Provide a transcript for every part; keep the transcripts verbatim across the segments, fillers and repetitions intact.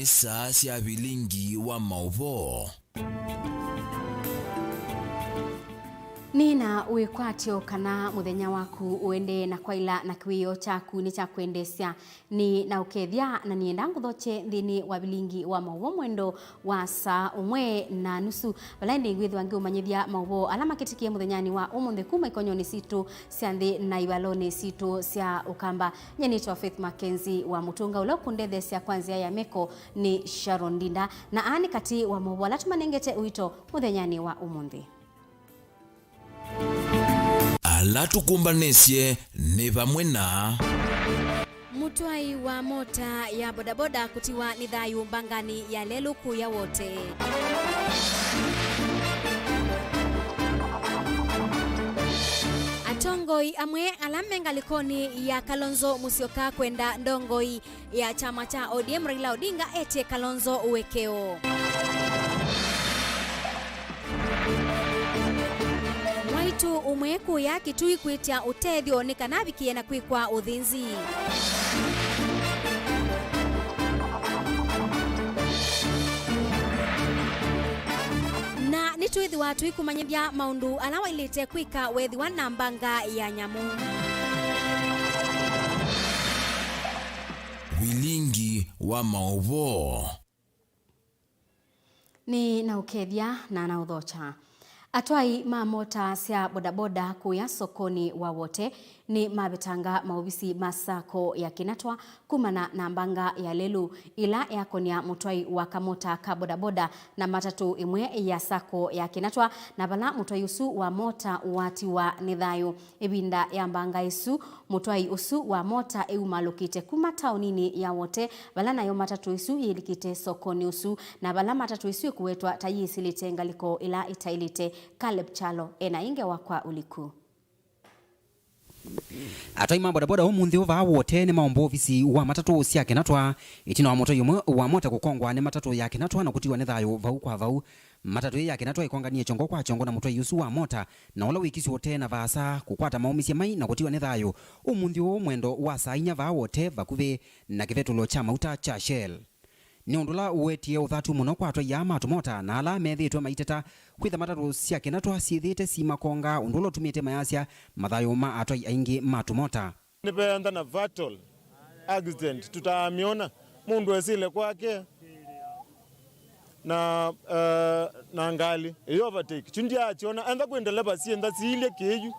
Saa sya vilingi wa maũvoo. Nĩ na wĩkwatyo kana mũthenya waku ũendee na kwaĩla na kĩwĩoo kyaku nĩ kya kwendeesya. Nĩ na ũkethya na nĩenda ngũthokye nthĩnĩ wa vilingi wa maũvoo mwendo wa saa ũmwe na nusu, vala ĩndĩ ngwĩthĩwa ngĩũmanyĩthya maũvoo ala makĩtĩkie mũthenyanĩ wa ũmũnthĩ kuma ikonyonĩ sitũ sya nthĩ na ivalonĩ sitũ sya Ũkamba. Nyie nĩtawa Faith Mackenzie wa Mũtũnga, ũla ũkũndetheesya kwa nzĩa ya meko nĩ Sharon Ndinda, na aa nĩ katĩ wa maũvoo ala tũmanengete ũito mũthenyanĩ wa ũmũnthĩ. Ala tũkũmbanĩsye nĩ vamwe na. Mũtwai wa mota ya bodaboda kũtiwa nĩ thayũ mbanganĩ ya lelũ kũya Wote. Atongoi amwe ala me ngalĩkonĩ ya Kalonzo Musyoka kwenda ndongoi ya kyama kya O D M Raila Odinga etie Kalonzo ũekeo. Mwaitũ ũmwe kũya Kitui kwĩtya ũtethyo nĩ kana avikĩe na kwĩkwa ũthĩnzi. Na nĩtwĩthĩwa tũikũmanyĩthya maũndũ ala waĩlĩte kwĩka weethĩwa na mbanga ya nyamũ. Vilingi wa maũvoo. Nĩ na ũkethya na na ũthokya. Atwai ma mota sya bodaboda kũya sokonĩ wa Wote nĩ mavetanga maovisi ma sacco ya Kinatwa kumana na mbanga ya lelũ ĩla yakonia mũtwai wa kamota ka bodaboda na matatũ ĩmwe ya sacco ya Kinatwa, na vala mũtwai ũsu wa mota watiwa nĩ thayũ. Ĩvinda ya mbanga ĩsu, mũtwai ũsu wa mota eumalũkĩte kuma taoninĩ ya Wote, vala nayo matatũ ĩsu yĩlikĩte sokonĩ ũsu, na vala matatũ ĩsu ĩkũwetwa ta yĩsĩlĩte ngalĩko ĩla ĩtaĩlĩte. Caleb Kyalo ena ĩ ngewa kwa ũliku. Atwai ma bodaboda ũmũnthĩ ũũ vaa Wote nĩmaomba ovisi wa matatũ sya Kinatwa ĩtina wa mũtwai ũmwe wa mota kũkongwa nĩ matatũ ya Kinatwa na kũtiwa nĩ thayũ vau kwa vau. Matatũ ĩĩ ya Kinatwa ĩkonganie kyongo kwa kyongo na mũtwai ũsu wa mota, na ũla wĩkisye ũtee na vaasa kũkwata maũmĩsye mai na kũtiwa nĩ thayũ ũmũnthĩ ũũ mwendo wa saa inya vaa Wote vakuvĩ na kĩvetũlo kya mauta kya Shell. Nĩ ũndũ ũla ũwetie ũthatu mũno kwa atwai aa ma tũmota na ala methĩĩtwe maiteta kwĩtha matatũ sya Kinatwa syĩthĩĩte simakonga, ũndũ ũla ũtumĩte mayasya mathayũ ma atwai aingĩ ma tũmota. Nĩveenda na fatal accident, tũtaamĩona. Mũndũ esĩle kwake na, eh, na ngalĩ ĩyo overtake. Kyu ndyaakyona, entha kwĩ ndeleva syĩ ntha siilye kĩĩyu.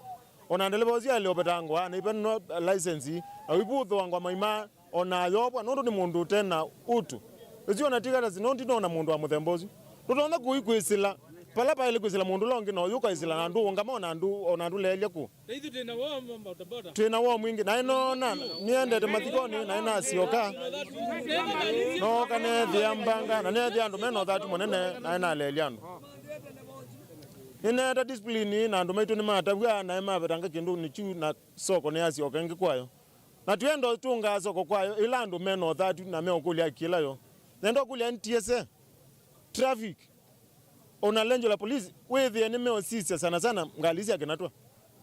Ona ndeleva ũsu aĩle ũvetangwa, na ivenwa license, na ũivũthũangwa maima, ona ayovwa, nũndũ nĩ mũndũ ũte na ũtũ. Ũsu ona ti katasi, no ndinona mũndũ wa mũthemba ũsu. Ndũtonya kũi kwĩsĩla vala vaĩle kwĩsĩla mũndũ ũla ũngĩ, na ũyũ ũkaĩsĩla na andũ ũngama, ona andũ, ona andũ leelya kũ. Na ithuĩ twĩ na woo, ma bodaboda. Twĩ na woo mwingĩ, naĩ noona nĩendete mathikonĩ, naĩ nasyoka. Nooka neethĩa mbanga, na neethĩa andũ mena ũthatu mũnene, naĩ naleelya andũ. Nĩneeta discipline, na andũ maitũ nĩmatavw'a, naĩ mavetanga kĩndũnĩ kyu, na soko nĩyasyoka ĩngĩ kwayo. Na twĩenda ũtũngaa soko kwayo, ĩla andũ mena ũthatu na meũkũlya kĩla yo. Nenda ũkũlya N T S A, traffic, ona lenjo la polisi, wĩthĩe nĩmeũsisya sana sana ngalĩ sya Kinatwa.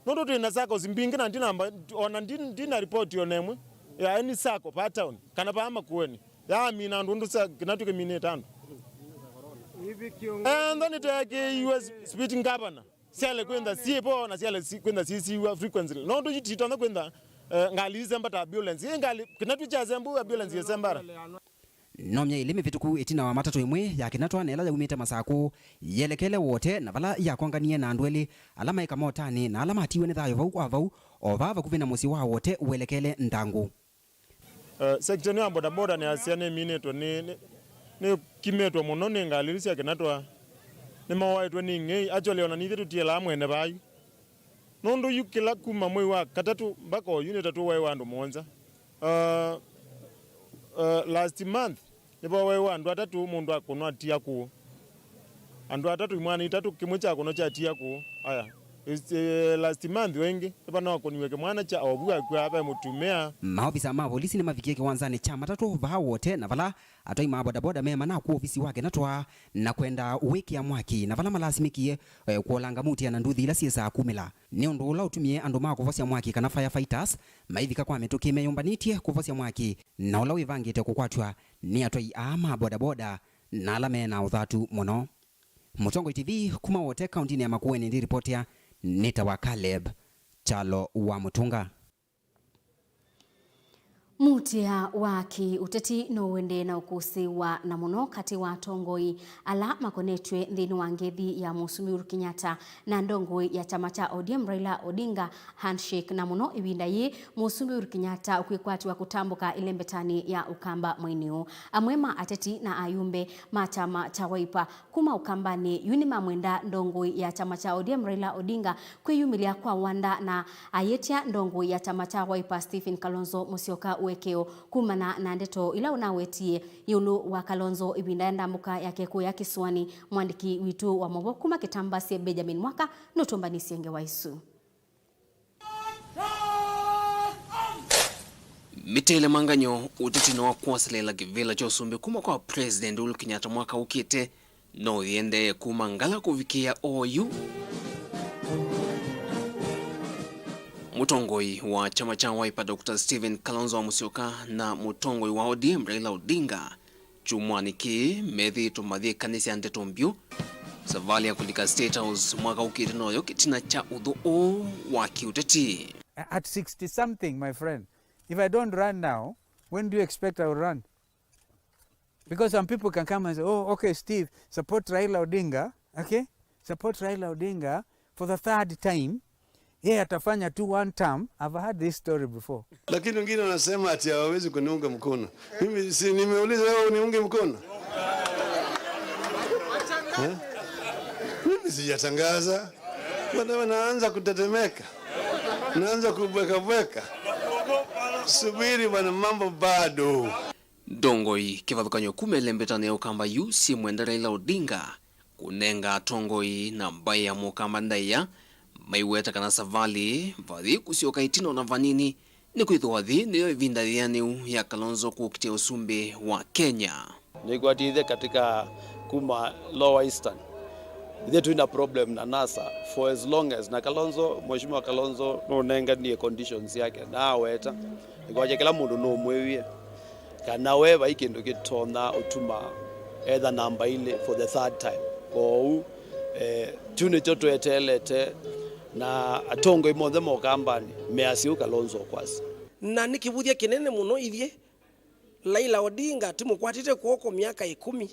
Nũndũ twĩ na saccos mbingĩ na ndinamba, ona ndi-, ndina ripoti ona ĩmwe ya any sacco pa town, kana pa Makueni, yaamina andũ ũndũ sa Kinatwa kĩminĩte andũ. Entha nĩteekĩiwe speed governor, syale kwĩntha syĩ vo na syale si-, kwĩntha syĩsiw'a frequently. Nũndũ yu titonya kwĩntha, eh, ngalĩ isemba ta ambulance. Ĩ ngalĩ, Kinatwa kyasembwa ambulance yĩsembara. No myei ĩlĩ mĩvĩtũku ĩtina wa matatũ ĩmwe ya Kinatwa na ĩla yaumĩte Masakũ yelekele Wote, na vala yakonganie na andũ elĩ ala maĩ kamotanĩ na ala matiwe nĩ thayũ vau kwa vau, o vaa vakuvĩ na mũsyĩ wa Wote welekele Ndangũ. Eh, section ya bodaboda nĩyasya nĩminĩtwe nĩ, nĩ, nĩkimĩtwe mũno nĩ ngalĩ isu sya Kinatwa. Nĩmawaĩtwe nĩ ing'ei. Actually, ona nithyĩ tũtielaa mwene vayu. Nũndũ yu kĩla kuma mwei wa katatũ mpaka oyu nĩtatũwaĩwa andũ mũonza. Uh, uh, last month nĩvawaĩwa andũ atatũ, mũndũ akũnwa atia kũũ. Andũ atatũ, imwana itatũ, kĩmwe kyakũnwa kyatia kũũ. Aya. Is-, eh, last month wengĩ, nĩvanakũniwe kĩmwana kya ovu akw'a ve mũtumĩa. Maovisa ma volisi nĩmavikie kĩwanzanĩ kya matatũ vaa Wote, na vala atwai ma bodaboda meemana kũ ovisi wake na twaa na kwenda ũwĩkĩa mwaki, na vala malasimĩkie, eh, kũolanga mutia na nduthi ila syĩsaa kumĩla. Nĩ ũndũ ũla ũtumie andũ ma kũvosya mwaki kana firefighters maivika kwa mĩtũkĩ meyũmbanĩtye kũvosya mwaki, na ũla wĩvangĩte kũkwatw'a nĩ atwai aa ma bodaboda na ala me na ũthatu mũno. Mũtongoi T V kuma Wote kauntinĩ ya Makueni, ndiripotia nĩtawa Caleb Kyalo wa Mũtũnga. Mutia wa kĩũteti no ũendee na ũkũsĩĩwa, na mũno katĩ wa atongoi ala makonetw'e nthĩnĩ wa ngethi ya Mũsumbĩ Uhuru Kenyatta na ndongoi ya kyama kya O D M Raila Odinga, handshake, na mũno ĩvinda yĩĩ Mũsumbĩ Uhuru Kenyatta ũkwĩkwatĩwa kũtambũka ĩlembetanĩ ya Ũkamba mwainĩ ũũ. Amwe ma ateti na ayumbe ma kyama kya Wiper kuma Ũkambanĩ yu nĩmamwenda ndongoi ya kyama kya O D M Raila Odinga kwĩyumĩlya kwa wanda, na ayĩtya ndongoi ya kyama kya Wiper Stephen Kalonzo Musyoka ũekeo kumana na ndeto ila ũnawetie ĩũlũ wa Kalonzo ĩvinda ya ndambũka yake kũya kĩsũanĩ. Mwandĩki witũ wa maũvoo kuma Kitambasye Benjamin Mwaka nũtũmbanĩsye ngewa isu. Mĩtele manganyo, ũteti no wa kwasĩlĩla kĩvĩla kya ũsumbĩ kuma kwa President Uhuru Kenyatta mwaka ũkĩte no ũiendee kuma Ngala kũvikĩa oyu. Mũtongoi wa kyama kya Wiper Doctor Stephen Kalonzo wa Musyoka na mũtongoi wa O D M Raila Odinga kyumwanĩ kĩĩ methĩĩtwe mayĩkanĩsya ndeto mbyũ. Savalĩ ya kũlika State House mwaka ũkĩte noyo kĩtina kya ũthũ ũũ wa kĩũteti. At sixty something, my friend, if I don't run now, when do you expect I will run? Because some people can come and say, "Oh, okay, Steve, support Raila Odinga, okay? Support Raila Odinga for the third time. Yeye atafanya tu one term." I've heard this story before. Lakini wengine wanasema ati hawawezi kuniunga mkono. Mimi si nimeuliza wewe uniunge mkono? Eh? Mimi sijatangaza. Wana-, wanaanza kutetemeka. Naanza kubwekabweka. Subiri bwana, mambo bado. Ndongoi kĩvathũkany'o kuma ĩlembetanĩ ya Ũkamba yu syĩmwenda Raila Odinga kũnenga atongoi na mbaĩ ya Mũkamba ndaĩa maiweta kana savalĩ vathi kũsyoka ĩtina ona vanini, nĩkwĩthĩwa yĩĩ nĩyo ĩvinda yĩanĩu ya Kalonzo kũkitĩa ũsumbĩ wa Kenya. Nĩkwatĩthye katika kuma Lower Eastern. Ithyĩ twĩ na problem na NASA for as long as, na Kalonzo, Mheshimiwa Kalonzo nũnenganie conditions yake, na aweta. Nĩkwatya kĩla mũndũ nũmwĩwie kana we vai kĩndũ kĩtonya ũtuma etha namba ilĩ for the third time. Kwoou, eh, kyu nĩkyo tweteelete, na atongoi monthe ma Ũkambanĩ measye ũu Kalonzo ũkwasya. Na nĩ kĩvũthya kĩnene mũno ithyĩ Raila Odinga tũmũkwatĩte kw'oko myaka ĩkũmi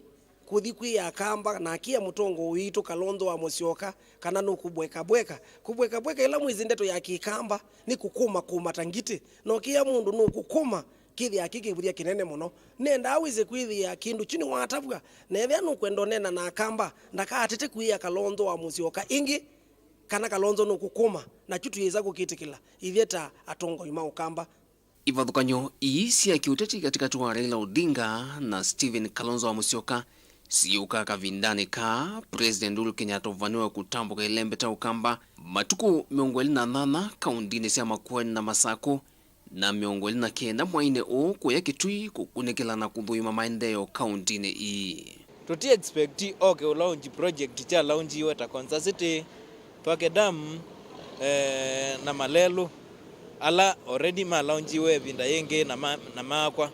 kũthi kwĩ Akamba, na akĩa mũtongoi witũ Kalonzo wa Mũsyoka kana nũkũbwekabweka. Kũbwekabweka ĩla mwĩsĩ ndeto ya Kĩkamba nĩ kũkũma kũma ta ngitĩ, na ũkĩa mũndũ nũkũkũma kĩthĩa kĩ kĩvũthya kĩnene mũno. Nendaa wĩse kwĩthĩa kĩndũ kyu nĩwatavw'a, na ethĩa nũkwenda ũneena na Akamba, ndakaatete kwĩa Kalonzo wa Mũsyoka ĩngĩ, kana Kalonzo nũkũkũma, na kyu tũyĩsa kũkĩtĩkĩla ithyĩ ta atongoi ma Ũkamba. Ivathũkany'o ii sya kĩũteti katĩkatĩ wa Raila Odinga na Stephen Kalonzo wa Musyoka syĩũka kavindanĩ kaa President Uhuru Kenyatta ũvaniwe kũtambũka ĩlembeta Ũkamba matukũ mĩongo ĩlĩ na nyanya kaũndinĩ sya Makueni na Masakũ, na mĩongo ĩlĩ na kenda mwainĩ ũũ kũya Kitui kũkunĩkĩla na kũthũima maendeeo kaũndinĩ ii. Tũti expect oke ũlaunch project kya launchiwe ta Konza City, Thwake Dam, eh, na malelũ ala already ma launchiwe ĩvinda yĩngĩ na ma-, na maakwa.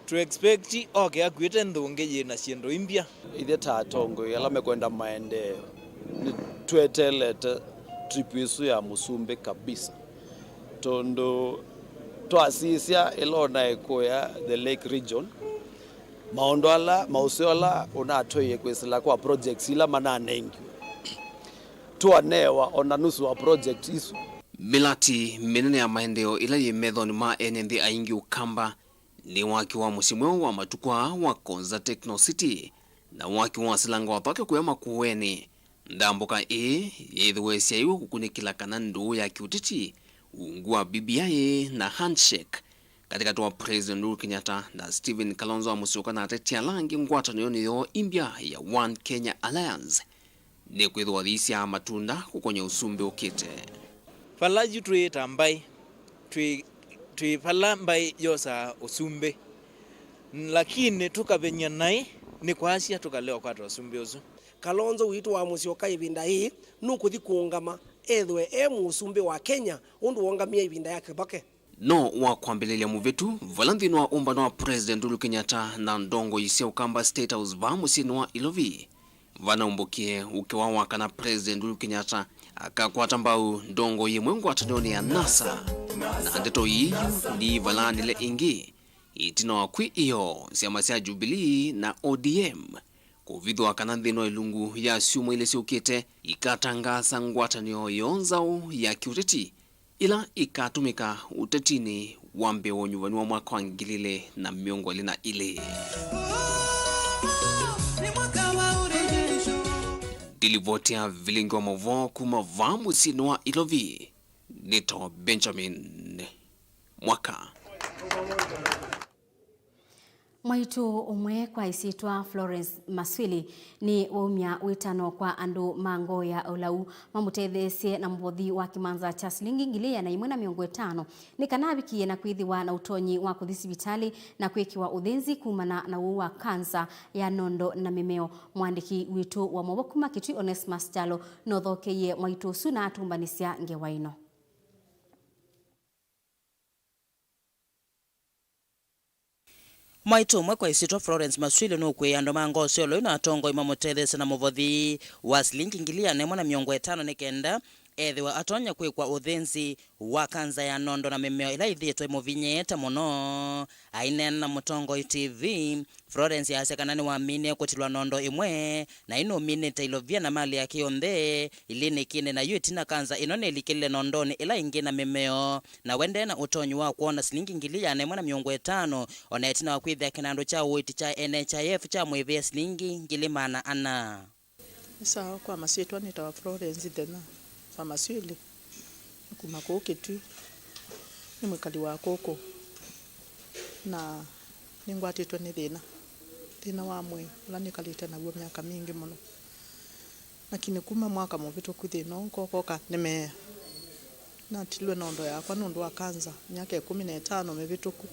Tũ expect oke akuĩte nthũngĩ yĩ na syĩndũ imbya. Ithyĩ ta atongoi ala mekwenda maendeeo, nĩtweteelete trip ĩsu ya mũsumbĩ kabisa, tondũ twasisya ĩla ũnaĩ kũya the Lake Region, maũndũ ala, maũseo ala ũnatwaie kwĩsĩla kwa projects ila mananengiwe, twanewa ona nusu wa project isu. Mĩlati mĩnene ya maendeeo ĩla yĩ methonĩ ma ene nthĩ aingĩ Ũkamba nĩ waki wa mũsyĩ mweũ wa matukũ aa wa Konza Techno City na waki wa silanga wa Thwake kũya Makueni. Ndambũka ĩĩ yĩthĩwe ĩsyaĩwe kũkunĩkĩla kana ndũũ ya kĩũteti, ungu wa B B I na handshake katĩkatĩ wa President Uhuru Kenyatta na Stephen Kalonzo wa Musyoka na ateti ala angĩ ngwatanĩonĩ yoo imbya ya One Kenya Alliance. nĩkwĩthĩwa yĩisyaa matunda kũkony'a ũsumbĩ ũkĩte. Vala yu twĩ ta mbaĩ, twĩ, twĩ vala mbaĩ yosaa ũsumbĩ, lakini tũkavĩny'a naĩ, nĩ kwasya tũkalea ũkwata ũsumbĩ ũsu. Kalonzo witũ wa mũsyĩ ũka ĩvinda yĩĩ nũkũthi kũũngama ethĩwe e mũsumbĩ wa Kenya ũndũ woongamie ĩvinda ya Kĩbake. No wa kwambĩlĩlya mũvĩtu, vala nthĩnĩ wa ũmbano wa President Uhuru Kenyatta na ndongoi sya Ũkamba State House vaa mũsyĩnĩ wa Ilovi, vanaumbũkie ũkĩwa wa kana President Uhuru Kenyatta akakwata mbau ndongoi ĩmwe ngwatanĩonĩ ya NASA, na ndeto ii yu nĩivalaanile ĩngĩ ĩtina wa kwĩ ĩoo syama sya Jubilee na O D M kũvithũa kana nthĩnĩ wa ilungu ya syumwa ilĩ syũkĩte ikatangaasa ngwatanĩo yoo nzaũ ya kĩũteti ila ikatũmĩka ũtetinĩ wa mbee wa ũnyuvani wa mwaka wa ngili ilĩ na mĩongo ĩlĩ na ilĩ. Ndilivoti ya vilingi wa maũvoo kuma vaa mũsyĩnĩ wa Ilovi, nĩtawa Benjamin Mwaka. Mwaitũ ũmwe kwa ĩsyĩtwa Florence Maswili nĩwaumya wĩtano kwa andũ ma ngoo ya ũlau mamũtetheesye na mũvothi wa kĩmanza kya silingi ngili ĩana ĩmwe na mĩongo ĩtano nĩ kana avikĩe na kwĩthĩwa na ũtonyi wa kũthi sivitalĩ na kwĩkĩwa ũthĩnzi kumana na ũwau wa kanza ya nondo na mĩmeo. Mũandĩki witũ wa maũvoo kuma Kitui, Onesmus Kyalo, nũthokeie mwaitũ ũsu na atũmbanĩsya ngewa ĩno. Mwaitũ ũmwe kwa ĩsyĩtwa Florence Maswili nũkwĩie andũ ma ngoo sya ũlau na atongoi mamũtetheesye na mũvothi wa silingi ngili ĩana ĩmwe na mĩongo ĩtano nĩ kenda ethĩwe atonya kwĩkwa ũthĩnzi wa kanza ya nondo na mĩmeo ĩla ĩthĩĩtwe ĩmũvinyĩĩte mũno. Aineena na Mũtongoi T V, Florence aasya kana nĩwaminie kũtilwa nondo ĩmwe, na yu nũminĩte ilovia na malĩ yake yonthe ilinĩkĩnĩ, na yu ĩtina kanza ĩno nĩlikĩlile nondonĩ ĩla ĩngĩ na mĩmeo, na we nde na ũtonyi wa kwona silingi ngili ĩana ĩmwe na mĩongo ĩtano, o na ĩtina wa kwĩthĩa kĩnandũ kya ũiiti kya N H I F kyamwĩvĩe silingi ngili maana ana. Nĩ sawa, kwa masyĩtwa nĩtawa Florence Ithenya wa Maswili. Nĩ kuma kũu Kitui. Nĩ mwĩkali wa kũkũ. Na nĩngwatĩtwe nĩ thĩna. Thĩna wa mwĩĩ ũla nĩkalĩte naw'o myaka mingĩ mũno. Lakini kuma mwaka mũvĩtũku thĩna ũũ ũkoka nemeea. Natilwe nondo yakwa nũndũ wa kanza myaka ĩkũmi na ĩtano mĩvĩtũku,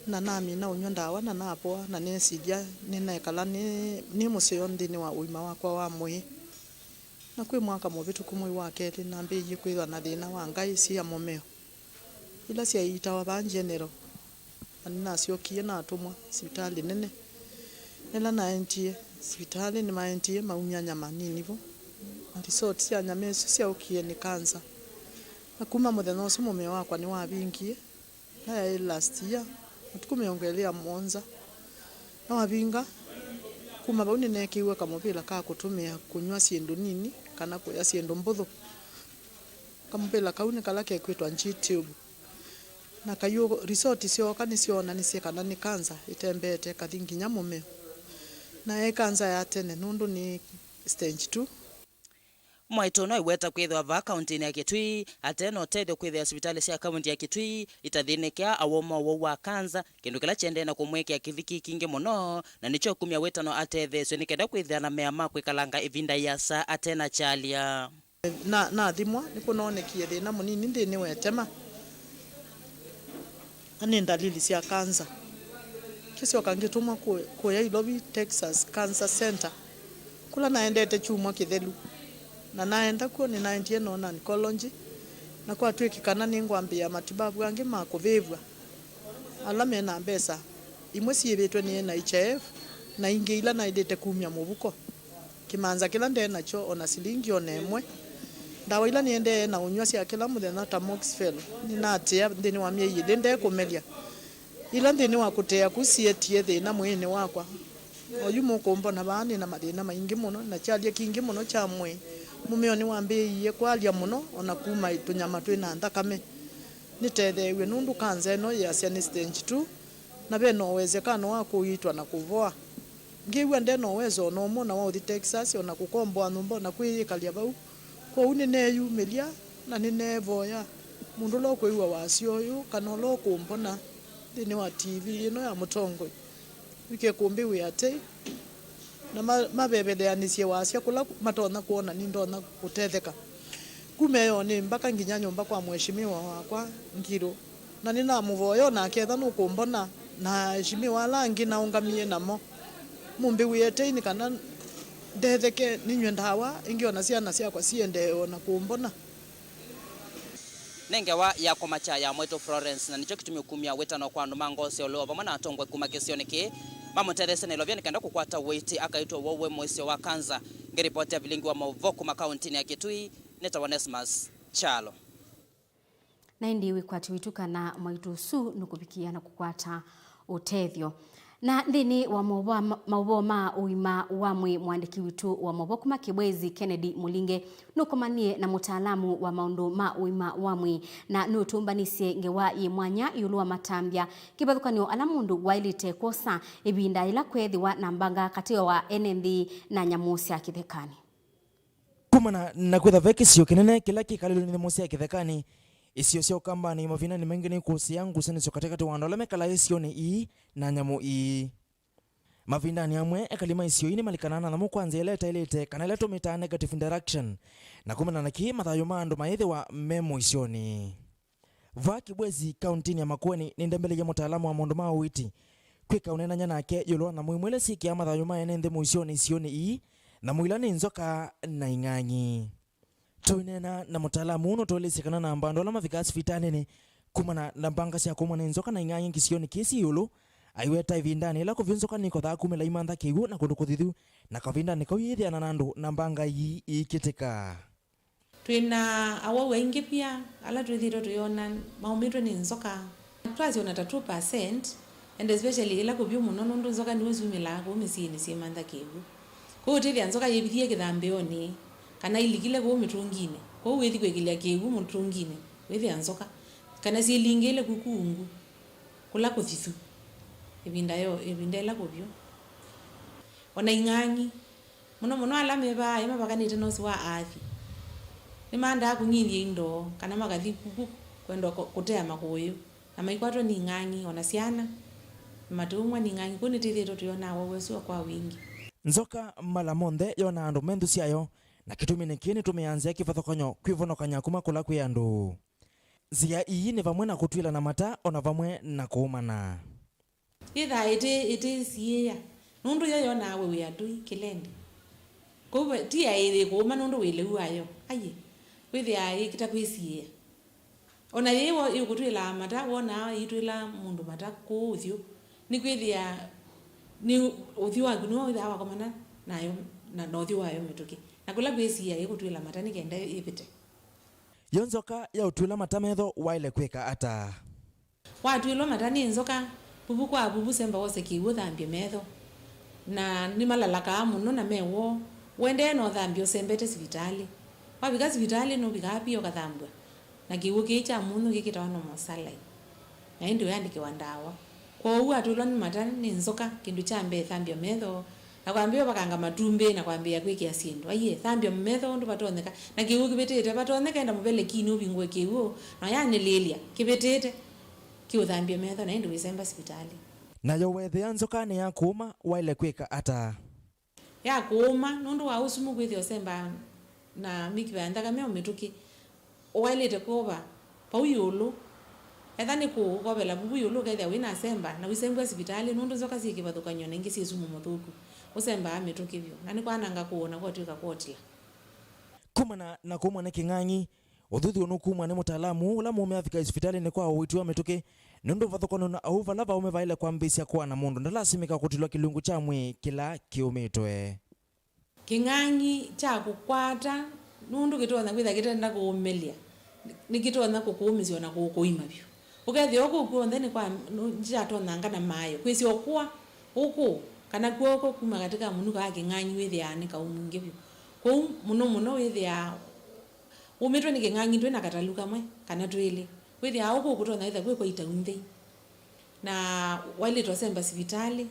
na namina ũnyw'a ndawa na napoa, na nesilya nĩneekala nĩ, nĩ mũseo nthĩnĩ wa ũima wakwa wa mwĩĩ. Na kwĩ mwaka mũvĩtũku mwei wa kelĩ, nambĩĩie kwĩthwa na thĩna wa ngaĩ syĩ ya mũmeo, ila syaiitawa vaa General. Na nĩnasyokie natũmwa sivitalĩ nene. Ĩla naendie sivitalĩ, nĩmaendie maumya nyama nini vo, na result sya nyama ĩsu syaũkie nĩ kanza. Na kuma mũthenya ũsu mũmeo wakwa nĩwavingie. Ĩla yaĩ last year, matukũ mĩongo ĩlĩ ya mũonza, nĩwavinga. Kuma vau nĩneekĩiwe kamũvĩla ka kũtũmĩa kũnyw'a syĩndũ nini kana kũya syĩndũ mbũthũ. Kamũvĩla kau nĩ kala kekwĩtwa G-tube. Na kayũ result syooka nĩsyoonanisye kana nĩ kanza ĩtembeete kathi nginya mũmeo. Na yaĩ kanza ya tene nũndũ nĩ stage two. Mwaitũ no aiweta kwĩthĩwa vaa kaũntĩnĩ ya Kitui ate na ũtethyo kwĩthĩa sivitalĩ sya kaũntĩ ya Kitui itathĩnĩkĩa awau ma ũwau wa kanza, kĩndũ kĩla kĩendee na kũmwĩkĩa kĩviki kingĩ mũno, na nĩkyo kumya wĩtano atetheesw'e nĩ kenda kwĩthĩa na mea ma kwĩkalanga ĩvinda ĩasa ate na kyalya. Na, nathimwa, nĩkũnoonekie thĩna mũnini nthĩnĩ wa ĩtema, na nĩ ndalili sya kanza. Ngĩsyoka ngĩtũmwa kũ-, kũya Ilovi Texas Cancer Center, kũla naendete kyumwa kĩthelu, na naenda kw'o nĩnaendie noona oncology, na kwatw'ĩkĩkana nĩngwambĩĩa matibavu angĩ ma kũvĩvw'a ala me na mbesa, imwe syĩvĩtwe nĩ N H I F, na ingĩ ila naĩlĩte kumya mũvuko. Kĩmanza kĩla nde nakyo o na silingi o na ĩmwe. Ndawa ila nĩendee na ũnyw'a sya kĩla mũthenya ta Moxifel nĩnatĩa nthĩnĩ wa myei ĩlĩ nde kũmelya. Ila nthĩnĩ wa kũtea ku syetie thĩna mwĩĩnĩ wakwa. Oyu mũkũmbona vaa nĩ na mathĩna maingĩ mũno, na kyalya kingĩ mũno kya mwĩĩ. Mũmeo nĩwambĩĩie kwalya mũno, o na kuma tũnyama twĩ na nthakame. Nĩtetheew'e nũndũ kanza ĩno yĩasya nĩ stage two, na ve na ũwezekano wa kũiitwa na kũvoa. Ngĩw'a nde na ũwezo o na ũmwe o na wa ũthi Texas, o na kũkomboa nyũmba, o na kwĩyĩkalya vau. Kwoou nĩneeyumĩlya na nĩneevoya mũndũ ũla ũkwĩw'a wasya ũyũ, kana ũla ũkũmbona nthĩnĩ wa T V ĩno ya Mũtongoi, wĩke kũmbĩw'ĩa tei, na ma- maveveleanĩsye wasya kũla matonya kwona nĩndonya kũtetheka. Kuma ĩonĩ mbaka nginya nyũmba kwa mũeshimiwa wakwa Ngilu, na nĩnamũvoya o nake ethĩwa nũkũmbona, na aeshimiwa ala angĩ naũngamie namo. Mũmbĩw'ĩe tei nĩ kana ndetheke, nĩnyw'e ndawa ĩngĩ, o na syana syakwa siendee o na kũmbona. Nĩ ngewa ya kũmakya ya mwĩĩtu Florence, na nĩkyo kĩtumi ũkumya wĩtano kwa andũ ma ngoo sya ũlũa vamwe na atongoi kuma kĩsionĩ kĩĩ mamũtetheesye na ilovia nĩ kenda kũkwata ũiiti akaitwe wow'e mũisyo wa kanza. Ngĩripoti ya vilingi wa maũvoo kuma kauntinĩ ya Kitui, nĩtawa Onesmus Kyalo. Na ĩndĩ wĩkwatyo witũ kana mwĩĩtu ũsu nũkũvikĩĩa na kũkwata ũtethyo. Na nthĩnĩ wa maũvoo ma- maũvoo ma ũima wa mwĩĩ, mũandĩki witũ wa maũvoo kuma Kibwezi, Kennedy Mũlinge, nũkomanie na mũtaalamu wa maũndũ ma ũima wa mwĩĩ, na nũtũmbanĩsye ngewa yĩ mwanya ĩũlũ wa matambya kĩvathũkany'o ala mũndũ waĩlĩte kwosa ĩvinda yĩla kweethĩwa na mbanga katĩ wa ene nthĩ na nyamũ sya kĩthekanĩ. Kumana na kwĩtha ve kĩsio kĩnene kĩla kĩkalĩlwe nĩ nyamũ sya kĩthekanĩ, isio sya Ũkambanĩ mavindanĩ maingĩ nĩikũsĩĩa ngusanĩsyo katĩkatĩ wa andũ ala mekalaa isionĩ ii na nyamũ ii. Mavindanĩ amwe, ekali ma isio ii nĩmalikanaa na nyamũ kwa nzĩa ĩla ĩtaĩlĩte kana ĩla tũmĩtaa negative interaction, na kumana na kĩĩ mathayũ ma andũ mayĩthĩwa me mũisyonĩ. Vaa Kibwezi, kauntinĩ ya Makueni, nĩndembeleie mũtaalamu wa maũndũ ma ũiiti kwĩka ũneenany'a nake ĩũlũ wa nyamũ imwe ila syĩkĩaa mathayũ ma ene nthĩ mũisyonĩ isionĩ ii, nyamũ ila nĩ nzoka na ing'ang'i. Tũineena na mũtaalamu ũũ nũtũelesye kana namba andũ ala mavikaa sivitalĩnĩ kumana na mbanga sya kũumwa nĩ nzoka na ing'ang'i kĩsionĩ kĩĩ syĩ ĩũlũ, aiweta ĩvindanĩ yĩla kũvyũ nzoka nikothaa kumĩla imantha kĩw'ũ na kũndũ kũthithu, na kavindanĩ kau yĩĩthĩana na andũ na mbanga ii iikĩtĩka. Twĩ na awau aingĩ pia ala twĩthĩĩtwe tũyona maumĩtwe nĩ nzoka. Twasya ona ta two percent, and especially ĩla kũvyũ mũno, nũndũ nzoka nĩw'o syumĩlaa kũu mĩsyĩnĩ syĩmantha kĩw'ũ. Kwoou ũtĩthĩa nzoka yĩvithie kĩthambĩonĩ, kana ilikile kũu mĩtũnginĩ. Kwoou wĩthi kwĩkĩlya kĩw'ũ mũtũnginĩ, wĩthĩa nzoka. Kana syĩlingĩĩle kuku ungu, kũla kũthithu, ĩvinda yo, ĩvinda ĩla kũvyũ. Ona ing'ang'i. Mũno mũno ala me vaa ĩ mavakanĩte na ũsĩ wa aathi, nĩmaandaa kũng'ithya indo kana makathi kuku kwenda kũ- kũtea makũyũ, na maikwatwa nĩ ing'ang'i, o na syana, na matũumwa nĩ ing'ang'i. Kwoou nĩtwĩthĩĩtwe tũyonaa wau ũsu kwa wingĩ. Nzoka mala monthe yonaa andũ me nthũ syayo, na kĩtumi nĩ kĩĩ nĩtũmĩaa nzĩa kĩvathũkany'o kwĩvonokany'a kuma kũla kwĩ andũ. Nzĩa ii nĩ vamwe na kũtw'ĩla na mata, o na vamwe na kũũmana. Yĩthaa ĩtĩ, ĩtĩsiĩĩa, nũndũ yo yonaa we wĩ atũi kĩlendi. Kwoou ve- ti aĩthĩ kũũma nũndũ wĩ lĩu wayo. Aiĩ, wĩthĩaa yĩkĩta kwĩsiĩĩa. O na yĩĩ wo ĩũkũtw'ĩlaa mata, wonaa ĩitw'ĩla mũndũ mata kũũ ũthyũ, nĩkwĩthĩa nĩ ũthyũ waku nĩw'o wĩthaa wakomana nayo na, na ũthyũ wayo mĩtũkĩ. Na kũla kwĩsiĩĩa ĩkũtw'ĩla mata nĩ kenda yĩvĩte. Yo nzoka yaũtw'ĩla mata metho waĩle kwĩka ata? Watw'ĩlwa mata nĩ nzoka, vuvu kwa vuvu semba wose kĩw'ũ ũthambye metho. Na nĩmalalakaa mũno na me woo. Ũendee na ũthambya ũsembete sivitalĩ. Wavika sivitalĩ nũvikaa pia ũkathambw'a na kĩw'ũ kĩĩ kya mũnyũ kĩkĩtawa normal saline. Na ĩndĩ ũyandĩkĩwa ndawa. Kwoou watw'ĩlwa nĩ mata nĩ nzoka, kĩndũ kya mbee thambya metho, na kwambĩĩa ũvakanga matumbĩ na kwambĩĩa kwĩkĩa syĩndũ. Aiee, thambya metho ũndũ vatonyeka. Na kĩw'ũ kĩvĩtĩte, vatonyeka enda mũvelekinĩ ũvingũe kĩw'ũ, na ũyanĩlĩĩlya kĩvĩtĩte, kĩũthambye metho, na ĩndĩ wĩsemba sivitalĩ. Nayo weethĩa nzoka nĩ ya kũũma, waĩle kwĩka ata? Ya kũũma, nũndũ wa ũsumu kwĩthĩa ũsemba na mĩkiva ya nthakame o mĩtũkĩ, ũwaĩlĩte kwova vau ĩũlũ. Etha nĩ kũu, ũkovela vuvu ĩũlũ, ũkethĩa wĩ na semba, na ũisembw'a sivitalĩ, nũndũ nzoka syĩ kĩvathũkany'o na ingĩ syĩ sumu mũthũku. Ũsembaa mĩtũkĩ vyũ, na nĩkwananga kũũ na kwatw'ĩka kwotila. Kumana na kũũmwa nĩ kĩng'ang'i, ũthuthyo nũkumw'a nĩ mũtaalamu ũla mũũme avika sivitalĩnĩ kwa ũiiti wa mĩtũkĩ, nũndũ ũvathũkany'o na ũu vala vaũme vaĩle kwambĩĩsya kũana mũndũ ndalasimĩka kũtilwa kĩlungu kya mwĩĩ kĩla kĩũmĩtwe. Kĩng'ang'i kya kũkwata, nũndũ kĩtonya kwĩthĩa kĩtenda kũũmĩlya, nĩkĩtonya kũkũũmĩsya o na kũkũima vyũ. Ũkethĩa ũkũũ kw'onthe nĩ kwa, nũ- nĩkyatonyanga na maayo, kwĩsya ũkũa ũkũũ, kana kw'oko kuma katĩ ka mũnuka wa kĩng'ang'i wĩthĩaa nĩ kaũ mwingĩ vyũ. Kwoou mũno mũno wĩthĩaa ũmĩtwe nĩ kĩng'ang'i twĩ na katalu kamwe kana twĩlĩ, wĩthĩaa ũkũũ kũtonya kwĩthĩa kwĩ kwa itau nthei. Na waĩlĩte ũsemba sivitalĩ.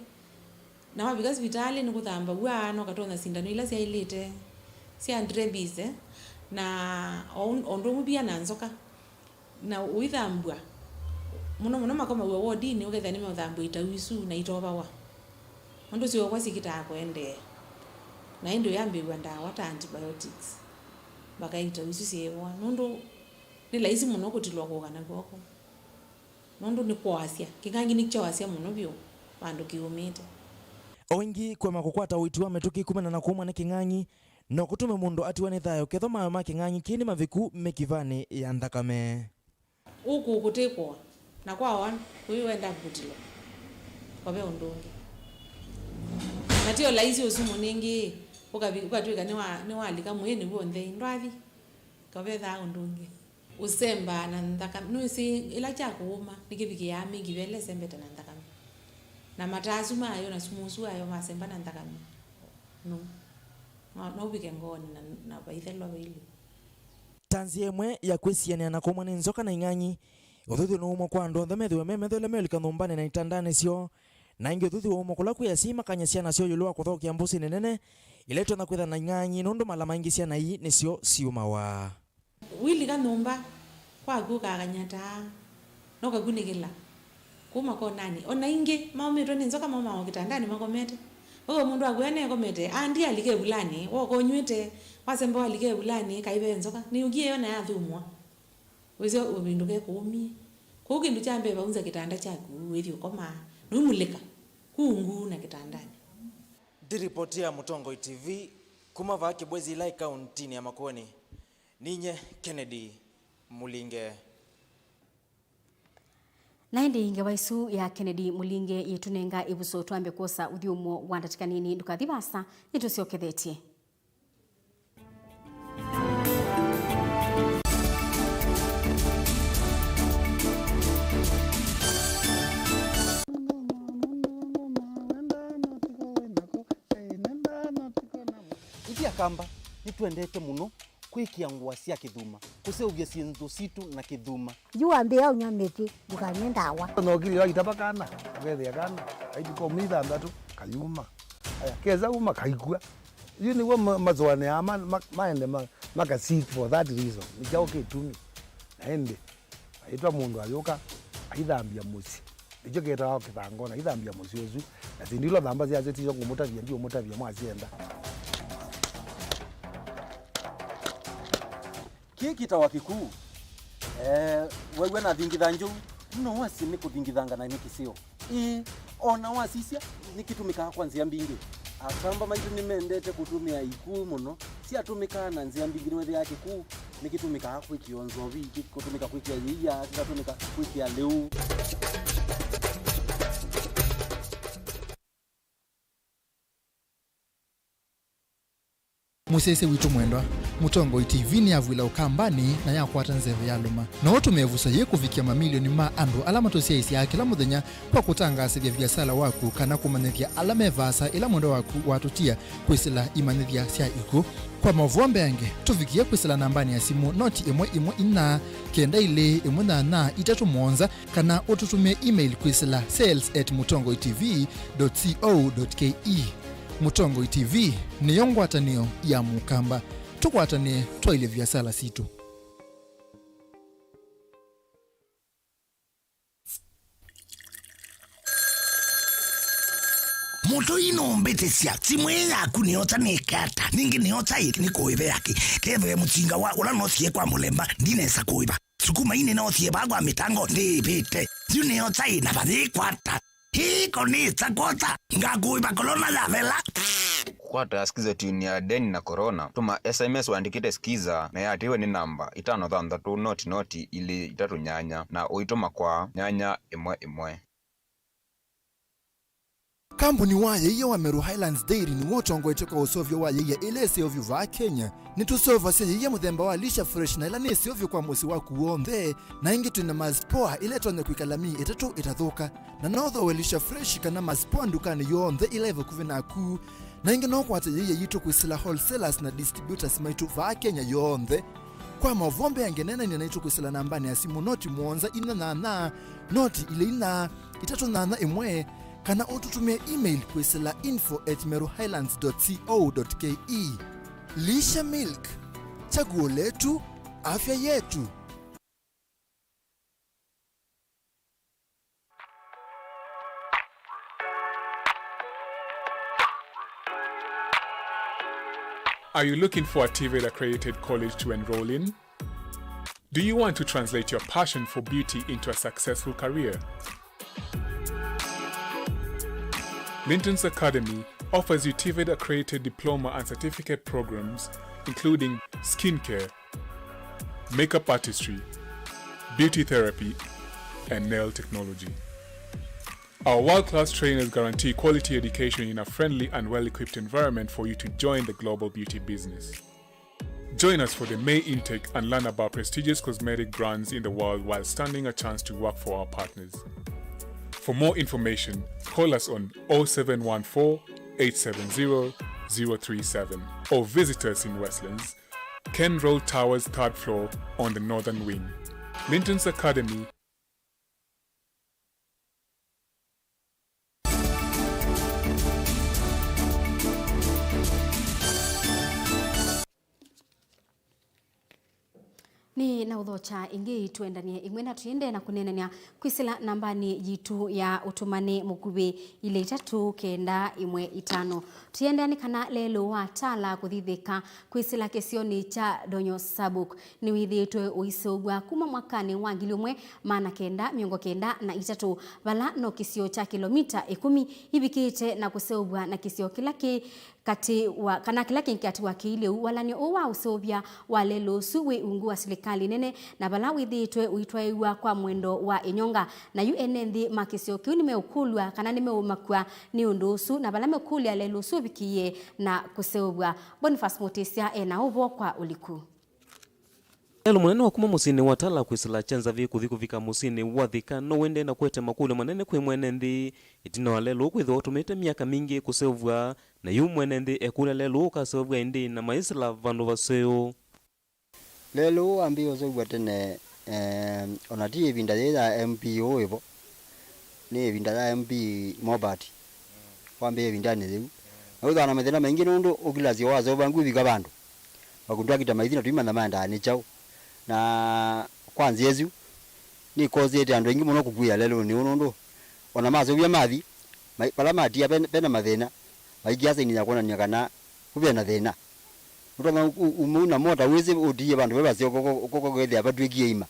Na wavika sivitalĩ nĩkũthambaw'a na ũkatonya sindano ila syaĩlĩte sya rabies, eh, na o ũndũ ũmwe pia na nzoka. Na ũithambw'a, mũno mũno makomaw'a wodinĩ, ũkethĩa nĩmeũthambw'a itau isu na itovawa. Nũndũ syookwa sikitaa kũendeea. Na ĩndĩ ũyambĩĩw'a ndawa ta antibiotics, mbaka ita isu syĩĩwa, nũndũ nĩ laisi mũno kũtilwa kũka na kw'oko, nũndũ nĩ kwoasya, kĩng'ang'i nĩkyoasya mũno vyũ vandũ kĩumĩte. O ĩngĩ, kũema kũkwata ũiiti wa mĩtũkĩ kumana na kũumwa nĩ kĩng'ang'i no kũtume mũndũ atiwa nĩ thayũ kethwa mayo ma kĩng'ang'i kĩĩ nĩ maviku mĩkivanĩ ya nthakame. Ũkũkũtĩkwa na kwa one, ũyũ wenda kũtilwa, kwa ve ũndũ ũngĩ. Na ti o laisi ũsu mũnĩngĩ, ũkavi-, ũkatw'ĩka nĩwa-, nĩwalika mwĩĩnĩ w'onthe, ndwathi, kwa vethaa ũndũ ũngĩ. Ũsembaa na nthakame, nũĩsĩ ĩla kya kũũma nĩkĩvikĩaa mĩkiva ĩla ĩsembete na nthakame. Na mata asu mayo na sumu ũsu wayo masemba na nthakame. No. No, no ũvike ngoonĩ na, na vaithelwa vailye. Ta nzĩa ĩmwe ya kwĩsianĩa na kũmwa nĩ nzoka na ing'ang'i, ũthuthuo nĩ ũmwe kwa andũ onthe methĩwe me metho ĩla meũlika nyũmbanĩ na itandanĩ syoo. Na ĩngĩ ũthuthuo ũmwe kũla kwĩ asyai makany'a syana syoo ĩũlũ wa kũthaũkĩa mbũsĩnĩ nene ila itonya kwĩtha na ing'ang'i, nũndũ mala maingĩ syana ii nĩsyo syumawa. Wĩlika nyũmba kwaku ũkakany'a taa, na ũkakunĩkĩla kũu makonanĩ. O na ingĩ, maũmĩtwe nĩ nzoka, maumaa o kĩtandanĩ makomete. Ũyũ mũndũ waku ene ekomete, andi alika ĩvulanĩ, woka ũnyw'ĩte, wasemba walika ĩvulanĩ, kaĩ ve nzoka, nĩyũkie yo na yathumwa. Wĩsĩ ũvindũke kũũmie. Kwoou kĩndũ kya mbee vaunza kĩtanda kyaku, wĩthi ũkomaa, nũimulĩka kũu nguu na kĩtandanĩ. Ndiripotia Mũtongoi T V kuma vaa Kĩbwezi Ilai kauntinĩ ya Makueni, ninye Kennedy Mulinge. Na ĩndĩ ngewa ĩsu ya Kennedy Mulinge yĩtũnenga ĩvuso twambe kwosa ũthyũmũo wa ndatĩka nini. Ndũkathi vaasa, nĩtũsyokethetye. Ithyĩ Akamba nĩtwendete mũno kwĩkĩa ngũa sya kĩthuma, kũseũvya syĩndũ sitũ na kĩthuma. Yu wambĩĩa ũnywa mĩtĩ, ndũkanywe ndawa. Nokili yo aitava kana, akethĩa kana, aitũka ũmĩ ithanthatu, kayuma. Aya, kesa uma, kaikw'a. Yu nĩw'o ma-, masũanĩaa ma-, ma-, maende ma-, maka seek for that reason. Nĩ kyaũ kĩtumi? Na ĩndĩ, aitwa mũndũ ayũka, aithambya mũsyĩ. Nĩkyo kĩtawa kĩthango, na aithambya mũsyĩ ũsu. Na syĩndũ ila ũthamba syasyo tisyo ngũmũtavya, ndiũmũtavya mwasyenda. Kĩĩ kĩtawa kĩkuu. Eh, wew'a nathingitha njou, no wasye nĩ kũthingithanga na nĩ kĩseo. Ĩĩ, o na wasisya, nĩkĩtũmĩkaa kwa nzĩa mbingĩ. Akamba maitũ nĩmendete kũtũmĩa ikuu mũno. Syatũmĩkaa na nzĩa mbingĩ, nĩwethĩaa kĩkuu nĩkĩtũmĩkaa kwĩkĩa nzovi, kĩkũtũmĩka kwĩkĩa yĩia, kĩkatũmĩka kwĩkĩa lĩu. Mũsyaĩĩsya witũ mwendwa, Mũtongoi T V nĩyavw'ĩla Ũkambanĩ na yakwata nzeve yalũma. No ũtũme ĩvuso yĩĩ kũvikĩa mamilioni ma andũ ala matũsyaĩĩsyaa kĩla mũthenya kwa kũtangaasĩthya viasala waku kana kũmanyĩthya ala me vaasa ĩla mwendwa waku watũtia kwĩsĩla imanyĩthya sya ikw'ũ. Kwa maũvoo mbeange, tũvikĩe kwĩsĩla nambanĩ ya simũ noti ĩmwe ĩmwe inya kenda ilĩ ĩmwe nyanya itatũ mũonza, kana ũtũtũmĩe email kwĩsĩla sales at mũtongoi T V dot co dot K E. Mũtongoi T V nĩyo ngwatanĩo ya Mũkamba. Tũkwatanĩe twaĩlye viasala sitũ. Mũtũi nũmbĩtĩsya, simũ ĩĩ yaku nĩyosa nĩke ata? Ningĩ nĩyosa ĩ nĩkũĩve yake? Kethĩwe mũtinga wa ũla nosie kwa mũlemba ndinesa kũĩva. Sukuma ii nĩnosie vaa kwa mĩtango ndĩĩvĩte. Yu nĩyosa ĩ na vayĩkwata. Hii konĩsa kwota, ngakũĩva kolona yavela. Kwata Skiza Tune ya Deni na Corona. Tũma S M S ũandĩkĩte Skiza na yatĩĩwe nĩ namba itano thanthatũ noti noti ilĩ itatũ nyanya na ũitũma kwa nyanya ĩmwe ĩmwe. Kambuni wa yĩia wa Meru Highlands Dairy nĩw'o ũtongoetye kwa ũseũvyo wa yĩia ĩla ĩseũvyo vaa Kenya. Nĩtũseũvasya yĩia mũthemba wa Lisha Fresh na ĩla nĩ ĩseũvyo kwa mũsyĩ waku w'onthe, na ĩngĩ twĩ na Mars Power ĩla ĩtonya kwĩkala myei ĩtatũ ĩtathũka. Na no ũthooe Lisha Fresh kana Mars Power ndukanĩ yonthe ĩla ĩ vakuvĩ naku. Na ĩngĩ no ũkwate yĩia yitũ kwĩsĩla wholesalers na distributors maitũ vaa Kenya yonthe. Kwa maũvoo mbeange, neenany'a naitũ kwĩsĩla nambanĩ ya simũ noti mũonza inya nyanya, noti ilĩ inya, itatũ nyanya ĩmwe, kana ũtũtũmĩe email kwĩsĩla info at meru highlands dot co dot K E. Lisha Milk, chaguo letu, afya yetu. Are you looking for a TVET accredited college to enroll in? Do you want to translate your passion for beauty into a successful career? Linton's Academy offers you TVET accredited diploma and certificate programs, including skincare, makeup artistry, beauty therapy, and nail technology. Our world-class trainers guarantee quality education in a friendly and well-equipped environment for you to join the global beauty business. Join us for the May intake and learn about prestigious cosmetic brands in the world while standing a chance to work for our partners. For more information, call us on oh seven one four, eight seven zero, zero three seven or visit us in Westlands, Ken Road Towers, third floor, on the northern wing. Linton's Academy. Nĩ na ũthokya ĩngĩ, twendanie ĩmwe na tũiendee na kũneenany'a kwĩsĩla nambanĩ yitũ ya ũtũmani mũkuvĩ, ilĩ itatũ kenda ĩmwe itano. Tũiendea nĩ kana lelũ wa Tala kũthithĩka kwĩsĩla kĩsionĩ kya Donyo Sabuk nĩwĩthĩĩtwe ũiseũvw'a kuma mwakanĩ wa ngili ĩmwe maana kenda mĩongo kenda na itatũ, vala no kĩsio kya kĩlomita ĩkũmi ivikĩte na kũseũvw'a na kĩsio kĩla kĩ katĩ wa, kana kĩla kĩ katĩ wa kĩilĩu. Walany'o ũũ wa ũseũvya wa lelũ ũsu wĩ ungu wa silikalĩ nene, na vala wĩthĩĩtwe ũitwaĩw'a kwa mwendo wa ĩnyonga, na yu ene nthĩ ma kĩsio kĩu nĩmeũkũlw'a kana nĩmeũmakw'a nĩ ũndũ ũsu, na vala mekũlya lelũ ũsu ũvikĩie na kũseũvw'a. Boniface Mutisya e na ũvoo kwa ũliku. Lelũ mũnene wa kuma mũsyĩnĩ wa Tala kwĩsĩla kya Nzavĩ kũthi kũvika mũsyĩnĩ wa Thika no ũendee na kũete makũlyo manene kwĩ mwene nthĩ, ĩtina wa lelũ kwĩthĩwa ũtũmĩte myaka mingĩ kũseũvw'a, na yu mwene nthĩ ekũlya lelũ ũkaseũvw'a ĩndĩĩ na maĩsĩla vandũ vaseũ. Lelũ ũũ wambĩĩe ũseũvw'a tene, eh, ona ti ĩvinda yĩĩ ya M P ũũ wĩvo, nĩ ĩvinda ya M P Mobati. Wambĩĩe ĩvindanĩ yĩu. Na wĩthĩawa na mathĩna maingĩ nũndũ ũkilasya waseũvw'a ngwĩvika vandũ. Makũndakita maithi na tũimanya maendaa nĩ kyaũ. Na kwa nzĩa ĩsu, nĩkosete andũ aingĩ mũno kũkuĩa lelũnĩ ũũ nũndũ ona maseũvya mathi, mai-, vala matia pe-, pena mathĩna, maikia saini ya kwonany'a kana vu vena thĩna. Ũtonya u-, u-, umau na mota wĩsĩ ũtiie vandũ ve vaseo koko, koko kethĩa vatw'ĩkie ima.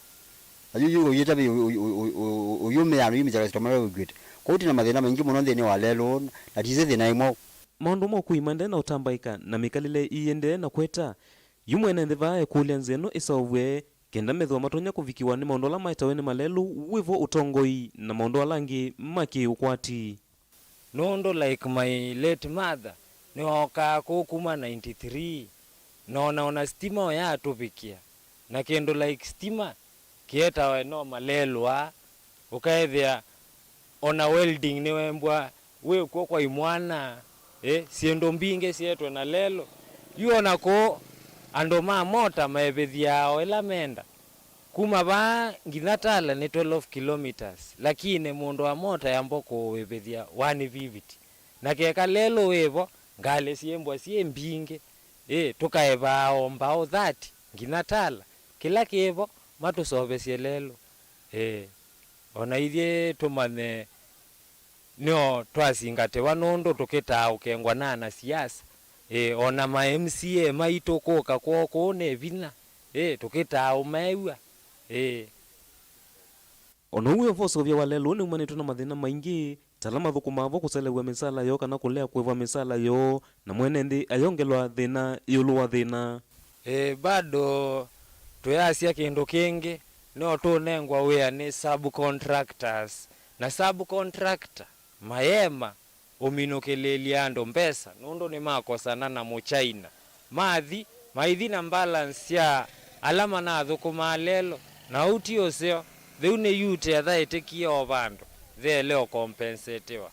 Na yu, yu ũyĩta vĩ ũ-, ũ-, ũyũmĩa na ũyumĩsya customer ũkw'ĩte. Kwoou twĩ na mathĩna maingĩ mũno nthĩnĩ wa lelũ, na tisĩ thĩna ĩmwe. Maũndũ ma ũkui maendee na ũtambaĩka, na mĩkalĩle ĩendee na kweta. Yu mwene nthĩ vaa ekũlya nzĩa ĩno ĩseũvw'e, kenda methĩwa matonya kũvikĩwa nĩ maũndũ ala maetawe nĩ malelũ, wĩvo ũtongoi, na maũndũ ala angĩ ma kĩ-ũkwati. Nũndũ, like, my late mother, nĩwookaa kũu kuma ninety-three, na ona, ona stima ũyatũvikĩa, na kĩndũ like stima kĩetawe no malelũ aa, ũkaethĩa ona welding nĩwembwa wĩ kw'o kwa imwana, ĩ, syĩndũ mbingĩ syeetwe na lelũ. Yu ona kũũ andũ ma mota maĩvĩthyaa o ĩla menda. Kuma vaa nginya Tala nĩ twelve kilometres, lakini mũndũ wa mota yamba kũũĩvĩthya one fifty. Na keka lelũ wĩvo, ngalĩ syĩmbwa syĩ mbingĩ, ĩ, tũkaĩvaa o mbaũ thirty nginya Tala. Kĩla kĩvo, matũseũvĩsye lelũ. Ĩ, o na ithyĩ tũmanye nĩo twasingatĩwa nũndũ tũkĩtaa ũkengwa na anasiasa. Ĩ, o na ma M C A maitũ kũka kwoo kũũ nĩ vinya. Ĩ, tũkĩtaa ũmew'a. Ĩ. O na ũu wĩ o vo, ũseũvya wa lelũ nĩumanĩtwe na mathĩna maingĩ, ta ala mathũkũmaa vo kũselew'a mĩsaala yoo kana kũlea kũĩvwa mĩsaala yoo, na mwene nthĩ ayongelwa thĩna ĩũlũ wa thĩna. Ĩĩ, bado twĩasya kĩndũ kĩngĩ, no tũnengwa wĩa nĩ subcontractors, na subcontractor mayema ũminũkĩlĩĩlya andũ mbesa nũndũ nĩmakosana na Mũchaina. Mathi, maithi na balance sya ala manathũkũmaa lelũ, na ũu ti ũseo, thĩu nĩ yute athaĩtĩkie o vandũ, theele ũkompensetiwa.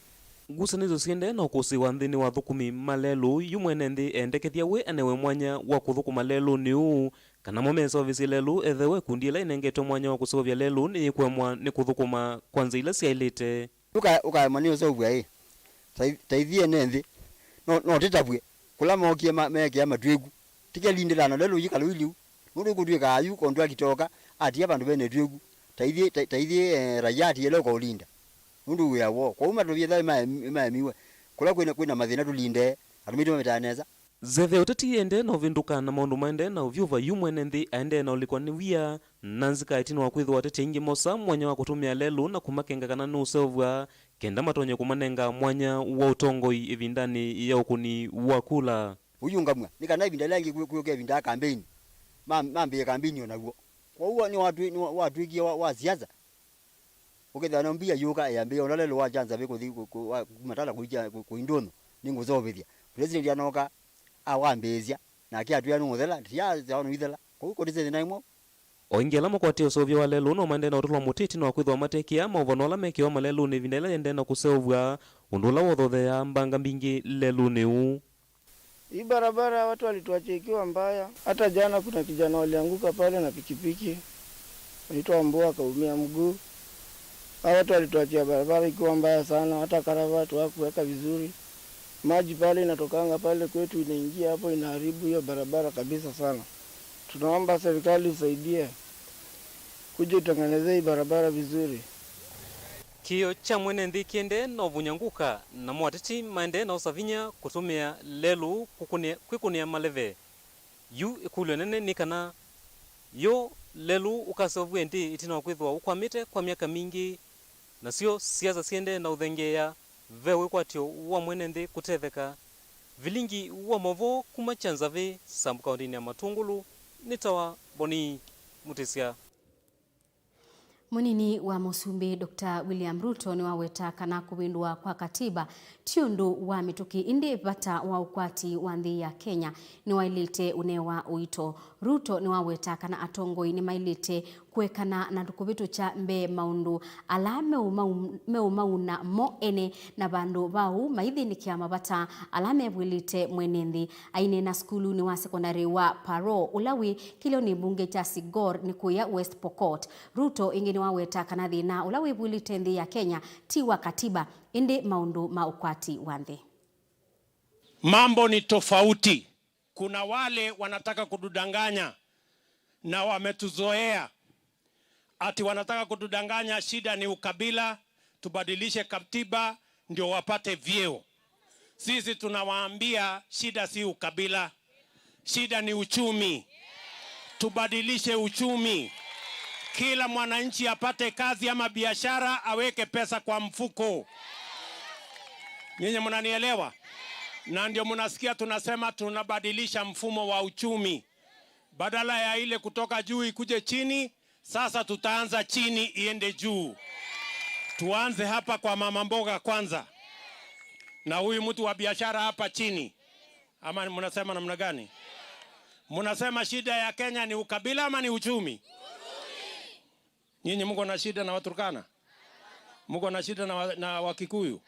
Ngusanĩsyo siendee na ũkũsĩĩwa nthĩnĩ wa athũkũmi ma lelũ, yu mwene nthĩ eendekethya we anewe mwanya wa kũthũkũma lelũnĩ ũũ, kana mo meseũvĩsye lelũ, ethĩwa ĩkundi ĩla ĩnengetwe mwanya wa kũseũvya lelũ nĩyĩkũemwa nĩ kũthũkũma kwa nzĩa ila syaĩlĩte. Ũka-, ũkaemwa nĩ ũseũvw'a ĩ? Ta i-, ta ithyĩ ene nthĩ, no, no tĩtavw'e. Kũla mookie ma-, meekĩa matw'ĩku. Tĩkelindĩla na lelũ yĩkalũ iliu. Nũndũ ĩkũtw'ĩka ayu contractor oka, atia vandũ vene ĩtw'ĩku. Ta ithyĩ, ta, ta ithyĩ, eh, raia atiele ũkaũlinda. Nũndũ wĩa woo. Kwoou matũvie thayũ maemi-, maemiwe. Kũla kwĩna, kwĩna mathĩna tũlinde. Andũ maitũ mavetaa nesa. Nzeve ya ũteti ĩendee na ũvĩndũka na maũndũ maendee na ũvyũva, yu mwene nthĩ aendee na ũlikwa nĩ wia na nzika ĩtina wa kwĩthĩwa ateti aingĩ mosaa mwanya wa kũtũmĩa lelũ na kũmakenga kana nũũseũvw'a, kenda matonye kũmanenga mwanya wa ũtongoi ĩvindanĩ ya ũkũni wa kula. Ũyũngamw'a nĩ kana ĩvinda yĩla yĩngĩ kwĩ-, kwĩũke ĩvinda ya kambeini, ma-, mambĩĩe kambeini o naw'o. Kwoou nĩwatwĩ-, nĩwa-, watw'ĩkie wa, wa siasa. Ũkethĩa no mbia yũka yambĩĩa ũla lelũ wa kyanza vĩ kũthi kũ-, kũ-, wa, kuma tala kũikya kũ-, kũi ndũnyũ, nĩngũseũvĩthya. President anooka, awambĩĩsya, nake atwĩa nũũthela, tiasya nũithela. Kwoou kũtise thĩna ĩmwe. O ĩngĩ, ala makwatie ũseũvyo wa lelũ no maendee na ũtũlwa mũtĩ ĩtina wa kwĩthĩwa matekĩa maũvano ala mekĩawa malelũnĩ ĩvinda yĩla yĩendee na kũseũvw'a, ũndũ ũla wothotheaa mbanga mbingĩ lelũnĩ ũũ. Hii barabara watu walituachia ikiwa mbaya. Hata jana kuna kijana walianguka pale na pikipiki. Anaitwa Mbua, akaumia mguu. Hawa watu walituachia barabara ikiwa mbaya sana, hata karavati hawakuweka vizuri. Maji pale inatokanga pale kwetu inaingia hapo, inaharibu hiyo barabara kabisa sana. Tunaomba serikali isaidie, kuja utengenezee hii barabara vizuri. Kĩĩo kya mwene nthĩ kĩendee na ũvũny'a ngũka, namo ateti maendee na ũsa vinya kũtũmĩa lelũ kũkũnĩa, kwĩkũnĩa maleve. Yu ĩkũlyo nene nĩ kana yo lelũ ũkaseũvw'e ĩndĩĩ ĩtina wa kwĩthĩwa ũkwamĩte kwa myaka mingĩ, nasyo siasa siendee na ũthengeea ve wĩkwatyo wa mwene nthĩ kũtetheka. Vilingi wa maũvoo kuma Kyanzavĩ, Sub County-inĩ ya Matũngũlũ, nĩ tawa Boni Mũtĩsya. Mũnini wa Mũsumbĩ Doctor William Ruto nĩwaweta kana kũvĩndũa kwa katiba ti ũndũ wa mĩtũkĩ, ĩndĩ vata wa ũkwati wa nthĩ ya Kenya nĩwaĩlĩte ũnewa ũito. Ruto nĩwaweta kana atongoi nĩmaĩlĩte kũekana na kũvĩtũkya mbee maũndũ ala meũmau-, meũmauna mo ene, na vandũ va ũu maithĩnĩkĩa mavata ala mevw'ĩlĩte mwene nthĩ. Aineena sukulunĩ wa sekondalĩ wa Paro, ũla wĩ kĩlĩonĩ mbunge kya Sigor, Nikuya West Pokot, Ruto ĩngĩ nĩwaweta kana thĩna ũla wĩvw'ĩlĩte nthĩ ya Kenya ti wa katiba, ĩndĩ maũndũ ma ũkwati wa nthĩ. Mambo ni tofauti. Kuna wale wanataka kutudanganya na wametuzoea. Ati wanataka kutudanganya, shida ni ukabila, tubadilishe katiba ndio wapate vyeo. Sisi tunawaambia shida si ukabila, shida ni uchumi. Tubadilishe uchumi. Kila mwananchi apate kazi ama biashara, aweke pesa kwa mfuko. Nyinyi mnanielewa? Na ndio mnasikia tunasema tunabadilisha mfumo wa uchumi. Badala ya ile kutoka juu ikuje chini, sasa tutaanza chini iende juu. Tuanze hapa kwa mama mboga kwanza. Na huyu mtu wa biashara hapa chini. Ama mnasema namna gani? Mnasema shida ya Kenya ni ukabila ama ni uchumi? Nyinyi mko na shida na Waturkana? Mko na shida na, wa, na Wakikuyu?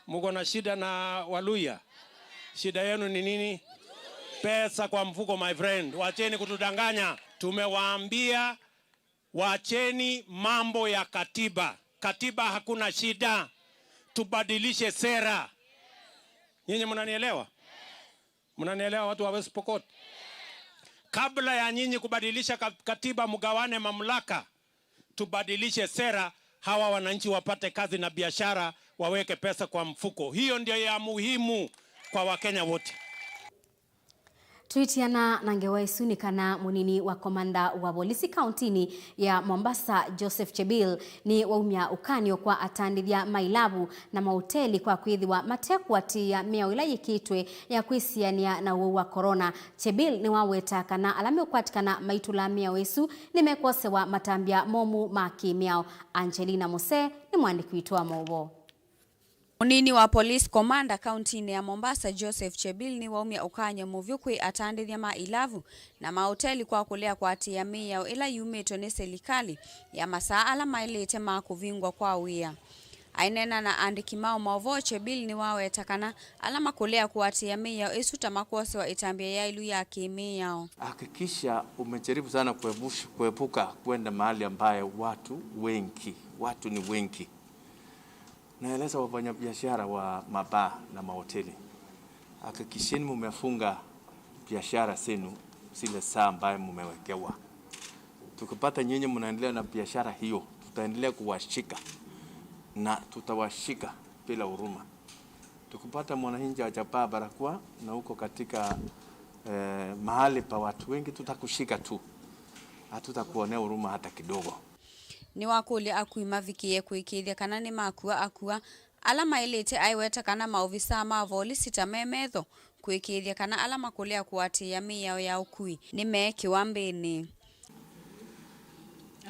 Mko na shida na Waluya? Shida yenu ni nini? Pesa kwa mfuko, my friend. Wacheni kutudanganya. Tumewaambia, wacheni mambo ya katiba. Katiba hakuna shida. Tubadilishe sera. Nyinyi mnanielewa? Mnanielewa, watu wa West Pokot? Kabla ya nyinyi kubadilisha ka-, katiba, mgawane mamlaka, tubadilishe sera, hawa wananchi wapate kazi na biashara, waweke pesa kwa mfuko. Hiyo ndio ya muhimu kwa Wakenya wote. Tũitiana na ngewa ĩsu nĩ kana mũnini wa komanda wa volisi kauntinĩ ya Mombasa, Joseph Chebil, nĩ waumya ũkany'o kwa atandĩthya ma ilavu na maũteli kwa kwĩthĩwa matekũatĩĩa mĩao ĩla yĩkĩtwe ya kwĩsianĩa na ũwau wa corona. Chebil nĩwaweta kana ala meũkwatĩkana maitũla mĩao ĩsu nĩmekosewa matambya momũ ma kĩ-mĩao. Angelina Mose nĩ mũandĩki witũ wa maũvoo. Mũnini wa police commander kauntinĩ ya Mombasa, Joseph Chebil, nĩwaumya ũkany'o mũvyũ kwĩ atandĩthya ma ilavu na maũteli kwa kũlea kũatĩĩa mĩao ĩla yumĩtwe nĩ silikalĩ ya masaa ala maĩlĩte ma kũvingwa kwa wĩa. Aineena na andĩki ma maũvoo, Chebil nĩwaweta kana ala makũlea kũatĩĩa mĩao ĩsu ta makwosewa ĩtambya yaĩlu ya kĩ-mĩao. Hakikisha umejaribu sana kuepusha, kuepuka kwenda mahali ambaye watu wengi, watu ni wengi. Naeleza wafanyabiashara wa mabaa na mahoteli, hakikisheni mumefunga biashara zenu zile saa ambaye mumewekewa. Tukipata nyinyi mnaendelea na biashara hiyo, tutaendelea kuwashika na tutawashika bila huruma. Kupata mwananchi hajavaa barakoa na uko katika, eh, mahali pa watu wengi, tutakushika tu. Hatutakuonea huruma hata kidogo. Nĩwakũlya akui mavikĩĩe kũĩkĩĩthya kana nĩmakua akua ala maĩlĩte. Aiweta kana maovisaa ma volisi ta me metho kũĩkĩĩthya kana ala makũlea kũatĩĩa mĩao ya ũkui nĩmeekĩwa mbĩnĩ.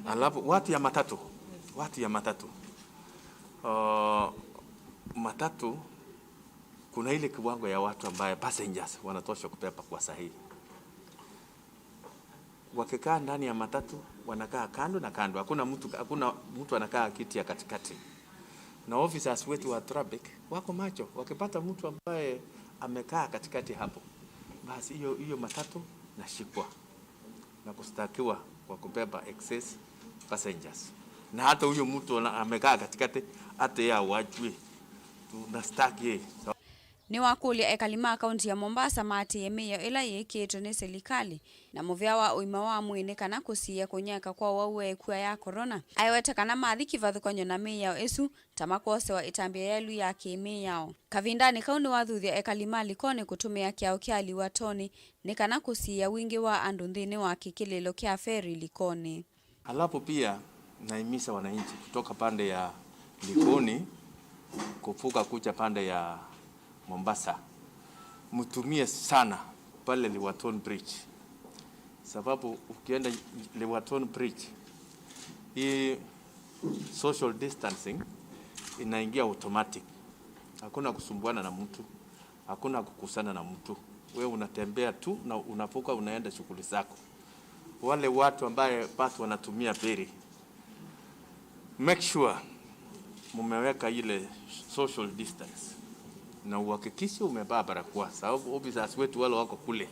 Alafu watu ya matatu, watu ya matatu, uh, matatu, kuna ile kiwango ya watu ambaye passengers wanatosha kubeba kwa sahihi. Wakikaa ndani ya matatu, wanakaa kando na kando. Hakuna mtu, hakuna mtu anakaa kiti ya katikati. Na officers wetu wa traffic wako macho, wakipata mtu ambaye amekaa katikati hapo, basi hiyo, hiyo matatu nashikwa na kustakiwa kwa kubeba excess passengers. Na hata huyo mtu ana-, amekaa katikati, hata yeye awachwe, tunastaki yeye. Nĩwakũlya ekali ma kaunti ya Mombasa maatĩĩe mĩao ĩla yĩkĩĩtwe nĩ silikalĩ na mũvĩa wa ũima wa mwĩĩ nĩ kana kũsiĩĩa kũnyaĩĩka kwa ũwau wa ĩkua ya corona. Aiweta kana mathi kĩvathũkany'o na mĩao ĩsu, ta makwosewa ĩtambya yaĩlu ya kĩ-mĩao. Kavindanĩ kau nĩwathuthya ekali ma Likoni kũtũmĩa kĩao kya Liwatoni nĩ kana kũsiĩĩa wingĩ wa andũ nthĩnĩ wa kĩkĩlĩlo kya feri Likoni. Alafu pia nahimiza wananchi kutoka pande ya Likoni kuvuka kuja pande ya Mombasa, mtumie sana pale Liwaton Bridge, sababu ukienda Liwaton Bridge, hii social distancing inaingia automatic. Hakuna kusumbuana na mtu, hakuna kukusana na mtu. Wewe unatembea tu na unavuka, unaenda shughuli zako. Wale watu ambaye basi wanatumia feri, make sure mumeweka ile social distance na uhakikishe umevaa barakoa, sababu officers wetu wale wako kule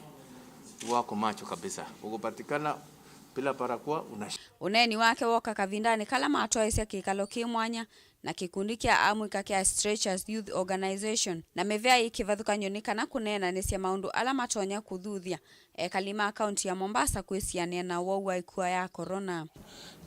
wako macho kabisa. Ukipatikana bila barakoa, una Ũneeni wake woka kavindanĩ kala matwaĩsya kĩkalo kĩ mwanya na kĩkundi kya amũika kya Stretchers Youth Organization na mĩvea yĩ kĩvathũkany'o nĩ kana kũneenanĩsya maũndũ ala matonya kũthuthya ekali ma kaunti ya Mombasa kwĩsianĩa na ũwau wa ĩkua ya corona.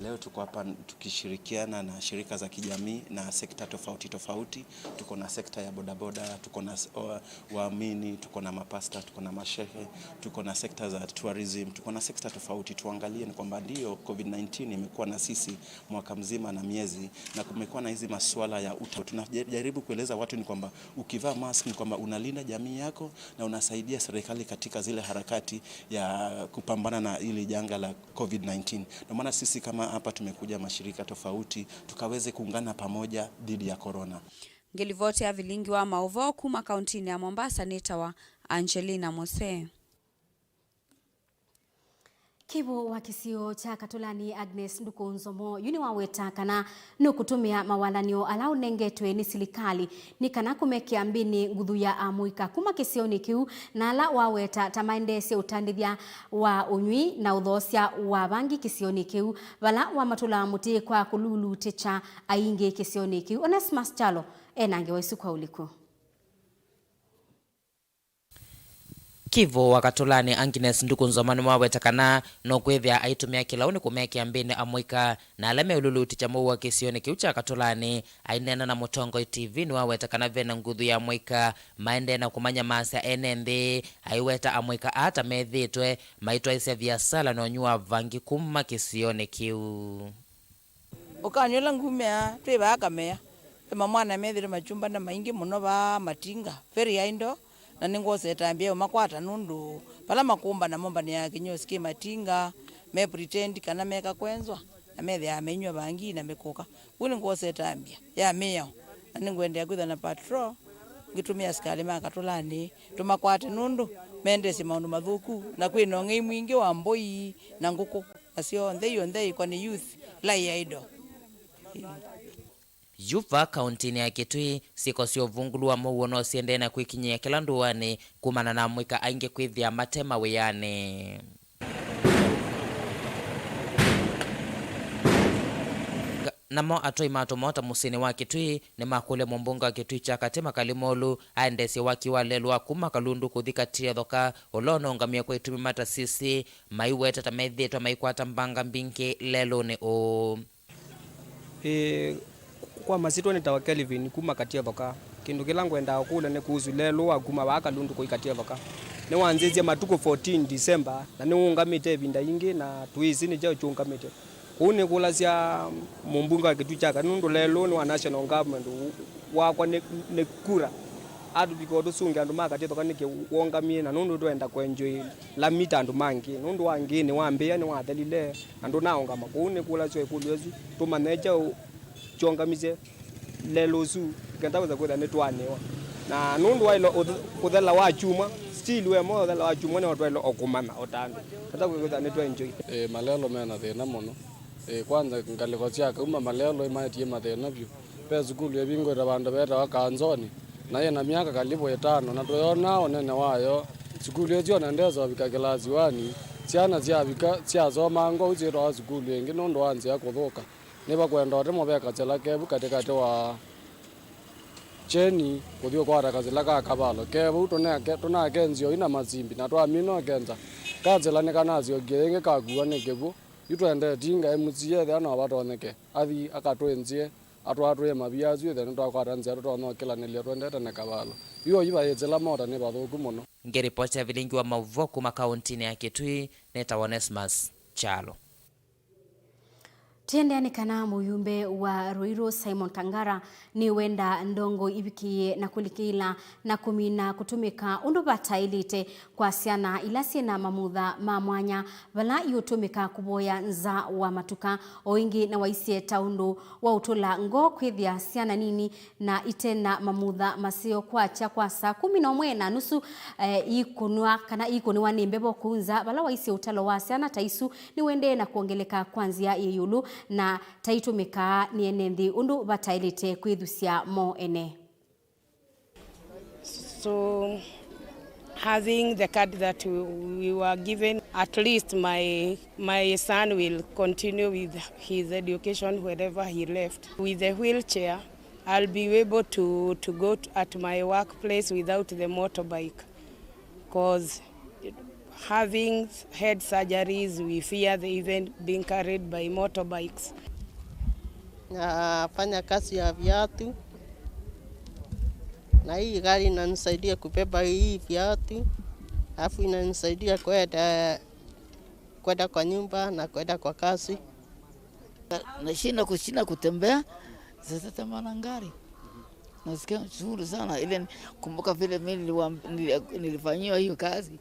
Leo tuko hapa tukishirikiana na shirika za kijamii na sekta tofauti tofauti. Tuko na sekta ya bodaboda, tuko na s-, o-, waamini, tuko na mapasta, tuko na mashehe, tuko na sekta za tourism, tuko na sekta tofauti. Tuangalie ni kwamba ndio covid nineteen imekuwa na sisi mwaka mzima na miezi, na kumekuwa na hizi masuala ya uta-, tunajaribu kueleza watu ni kwamba ukivaa mask ni kwamba unalinda jamii yako na unasaidia serikali katika zile harakati ya kupambana na hili janga la covid nineteen. Ndio maana sisi kama hapa tumekuja mashirika tofauti, tukaweze kuungana pamoja dhidi ya corona. Ngĩlivoti ya vilingi wa maũvoo kuma kauntinĩ ya Mombasa nĩtawa Angelina Mose. Kĩvũ wa kĩsio kya Katũlanĩ Agnes Nduku Nzomo yu nĩwaweta kana nũkũtũmĩa mawalanĩo ala ũnengetwe nĩ silikalĩ nĩ kana kũmekĩa mbĩnĩ nguthu ya amũika kuma kĩsionĩ kĩu, na ala waweta ta maendeesye ũtandĩthya wa ũnyw'i na ũthoosya wa vangi kĩsionĩ kĩu, vala wamatũla mũtĩ kwa kũlulutĩkya aingĩ kĩsionĩ kĩu. Onesmus Kyalo ena ngewa ĩsu kwa ũliku. Kĩvũ wa Katũlanĩ Agnes Nduku Nzoma nĩwaweta kana nũkwĩthĩa aitũmĩa kĩlaũ nĩ kũmekĩa mbĩnĩ amũika na ala meũlulutĩkya mũuo kĩsionĩ kĩu kya Katũlanĩ. Aineena na Mũtongoi T V nĩwaweta kana vena nguthu ya amũika maendee na kũmanyamaasya ene nthĩ. Aiweta amũika aa ta methĩĩtwe maitwaĩsya viasala na ũnywi wa vangi kuma kĩsionĩ kĩu. Ũkany'o ĩla ngumĩa, twĩ vaa Kamea, ve mamwana methĩĩtwe makyumbana maingĩ mũno vaa Matinga, very idle, na nĩngwosa ĩtambya ũmakwata nũndũ vala makũmbana mombanĩaa kĩnyũsi kĩ Matinga, me pretend kana meka kwenzwa, na methĩawa mainyw'a vangi na mĩkũka. Ũu nĩngwosa ĩtambya ya mĩao, na nĩngũendeea kwĩthwa na patrol ngĩtũmĩa asikalĩ ma Katũlanĩ tũmakwate nũndũ mendeesye maũndũ mathũku, na kwĩ na ũng'ei mwingĩ wa mbũi na ngũkũ. Na syonthe ionthe ĩkwa nĩ youth ĩla yĩ idle. Yu vaa kauntinĩ ya Kitui, syĩko sya ũvungũlu wa mũuo no siendee na kwĩkinyĩĩa kĩla ndũanĩ kumana na amũika aingĩ kwĩthĩa mate mawĩanĩ. Nga-, namo atwai ma tũmota mũsyĩnĩ wa Kitui nĩmakũlya mũmbunge wa Kitui kya Katĩ Makali Mulu aendeesye waki wa lelũ wa kuma Kalundu kũthi Katia Thoka, ũla ũnaũngamĩe kwa itumi matasisĩ, maiweta ta methĩĩtwe maikwata mbanga mbingĩ lelũnĩ ũũ. Ĩĩ, kwa masyĩtwa nĩtawa Kelvin kuma Katia Thoka. Kĩndũ kĩla ngwendaa kũkũlya nĩ kuhusu lelũ wa kuma vaa Kalundu kũika Tĩovoka. Nĩwanzĩĩsye matukũ fourteen December, na nĩũũngamĩte ĩvinda yingĩ, na tũyĩsĩ nĩ kyaũ kyũũngamĩte. Kũu nĩkũlasya mũmbunge wa kĩtu kya kana nũndũ lelũ nĩ wa national government, wakwa nĩ, nĩ kura. Atũvika ũtũsũngĩa andũ ma Katĩthũka nĩkĩ wongamie, na nũndũ twenda kwenjũĩla mita andũ mangĩ. Nũndũ wa ngĩ nĩwambĩĩa, nĩwathelile, na ndũnaũngama. Kũu nĩkũlasya ĩkũlyo ĩsu, tũmanye kyaũ kyongamisye lelũ ũsu, kenda wĩsa kwĩtha nĩtwaanĩwa. Na nũndũ waĩle ũth-, ũthela wa kyumwa, still we mo ũthela wa kyumwa nĩo twaĩle o kũmanya o ta andũ. Kenda kwĩtha nĩtwaenjoy. Ĩĩ, malelũ mena thĩna mũno. Ĩĩ, kwanza ngalĩko sya kauma malelũ imaetie mathĩna vyũ. Ve sukulu ĩvingũĩte vandũ vetawa Kanzoni, na yĩna myaka kalivu ĩtano, na tũyonaa ũnene wayo. Sukulu ĩsyo nendesa ũvika kĩlasi wani, syana syavika, syasoma ngou syĩtwawa sukulu ĩngĩ nũndũ wa nzĩa kũthũka. Nĩvakwenda ũtemo ve kasela kevu katĩkatĩ wa Kyeni kũthi ũkwata kasela ka Kavalo. Ke vau tũnake-, tũnake nzĩa ina masimbi, na twamina ũkenza. Kasela nĩkanasyokie yĩngĩ kakuwa nĩ kĩw'ũ. Yu twendee tinga M C A ethĩa no vatonyeke. Athi akatwĩnzĩe, atwatwĩe mavia asu ethĩa nĩtwakwata nzĩa tũtonya ũkĩlanĩlya twendete na Kavalo. Yu oyu vayĩsĩla mota nĩ vathũku mũno. Ngĩripotera vilingi wa maũvoo kuma kaũntĩnĩ ya Kitui, nĩtawa Onesmus Kyalo. Tũiendeea nĩ kana mũyumbe wa Ruiru Simon Kangara nĩwenda ndongo ivikĩĩe na kũlikĩla na kũmina kũtũmĩka ũndũ vataĩlĩte kwa syana ila syĩ na mamutha ma mwanya vala iũtũmĩka kũvoya nza wa matuka, o ĩngĩ na waisye ta ũndũ wa ũtũla ngoo kwĩthĩa syana nini na ite na mamutha maseo kwakya kwa saa kũmi na ũmwe na nusu, eh, ikũnwa kana ikũnĩwa nĩ mbevo kũu nza, vala waisye ũtalo wa syana ta isu nĩũendee na kwongeleka kwa nzĩa yĩ ĩũlũ na taitũmĩkaa nĩ ene nthĩ ũndũ vataĩlĩte kwĩthusya mo ene. So, having the card that we, we were given, at least my, my son will continue with his education wherever he left. With the wheelchair, I'll be able to, to go t-, at my workplace without the motorbike, 'cause having had surgeries, we fear the even being carried by motorbikes. Nafanya kazi ya viatu, na hii gari inanisaidia kubeba hii viatu, alafu inanisaidia kwenda, kwenda kwa nyumba na kwenda kwa kazi. Na-, nashinda kushinda kutembea, sasa tembea na gari. Nasikia uchungu sana, ile ni-, kumbuka vile mimi niliwa-, nili-, nilifanyiwa hiyo kazi.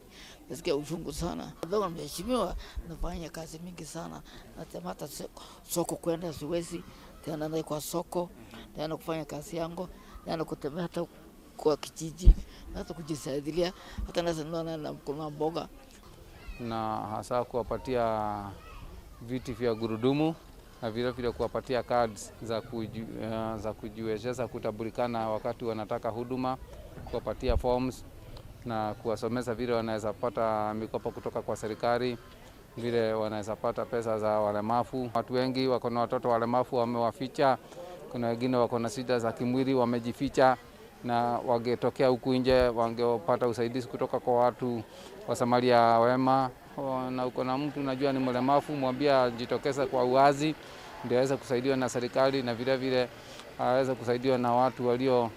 Nasikia uchungu sana. Sababu mheshimiwa, nafanya kazi mingi sana. Natembea hata so-, soko kwenda siwezi. Tena naenda kwa soko, naenda kufanya kazi yangu, naenda kutembea hata kwa kijiji, hata kujisaidia, hata naweza nunua, naenda kununua mboga. Na hasa kuwapatia viti vya gurudumu na vile vile kuwapatia cards za kuji-, eh, za kujiwezesha kutambulikana wakati wanataka huduma, kuwapatia forms na kuwasomesha vile wanaweza pata mikopo kutoka kwa serikali, vile wanaweza pata pesa za walemavu. Watu wengi wako na watoto walemavu wamewaficha, kuna wengine wako na shida za kimwili wamejificha, na wangetokea huku nje wangepata usaidizi kutoka kwa watu wa Samaria wema. O, na uko na mtu unajua ni mlemavu, mwambie ajitokeze kwa uwazi, ndio aweze kusaidiwa na serikali na vile vile aweze kusaidiwa na watu walio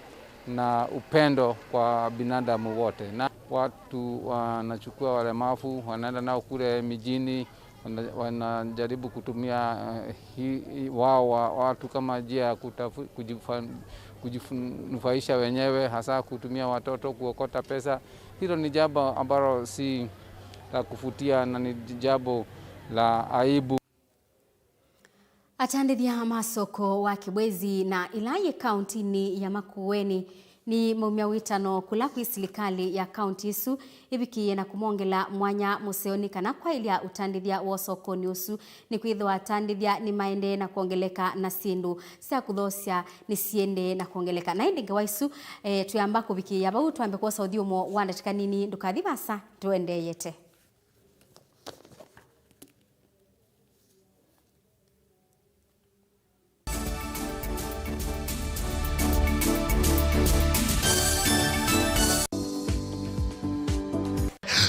na upendo kwa binadamu wote. Na watu wanachukua walemavu, wanaenda nao kule mijini, wana-, wanajaribu kutumia, eh, hi-, hi-, wao wa-, watu kama njia ya kutafu-, kujifa-, kujinufaisha wenyewe, hasa kutumia watoto kuokota pesa. Hilo ni jambo ambalo si la kuvutia na ni jambo la aibu. Atandĩthya ma soko wa Kĩbwezi na ĩla yĩ kaũntĩnĩ ya Makueni nĩmaumya wĩtano kũla kwĩ silikalĩ ya kaũntĩ ĩsu ĩvikĩĩe na kũmongela mwanya mũseo nĩ kana kwaĩlya ũtandĩthya wa ũsokonĩ ũsu, nĩkwĩthĩwa atandĩthya nĩmaendee na kwongeleka na syĩndũ sya kũthosya nĩsiendee na kwongeleka. Na ĩndĩ ngewa ĩsu, eh, twĩamba kũvikĩĩa vau, twambe kwosa ũthyũmũo wa ndatĩka nini, ndũkathi vaasa, tũendeeyete.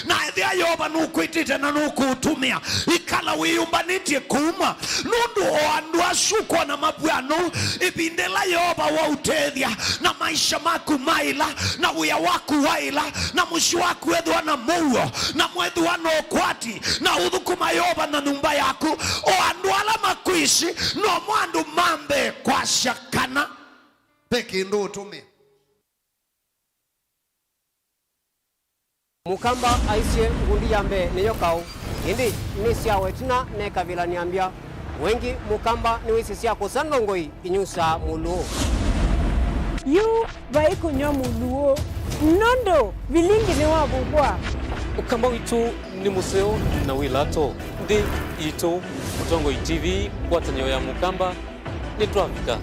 Na ethĩa Yeova Nũkwĩtĩte na nũkũũtũmĩa. Ĩkala wĩyũmbanĩtye kũuma, nũndũ o andũ asu ũkwona mavw'anũ, ĩvinda ĩla Yeova waũtethya, na maisha maku maĩla, na wĩa waku waĩla, na mũsyĩ waku wethĩwa na mũuo, na mwethĩwa na ũkwati, na ũthũkũma Yeova na nyũmba yaku, o andũ ala makwĩsĩ, nomo andũ ma mbee kwasya kana ve kĩndũ ũtũmĩa. Mũkamba aisye, "Ngundi ya mbee nĩyo kaũ, ĩndĩ nĩ syawa ĩtina nekavilany'a mbya." Wengĩ Mũkamba nĩwĩsĩ sya kũsa ndongoi inyusaa mũlũũ. Yu vai kũnyw'a mũlũũ, nũndũ vilingi nĩwavuvwa. Ũkamba witũ nĩ mũseo na wĩ lato. Nthĩ yitũ, Mũtongoi T V, ngwatanĩo ya Mũkamba. Nĩtwavika.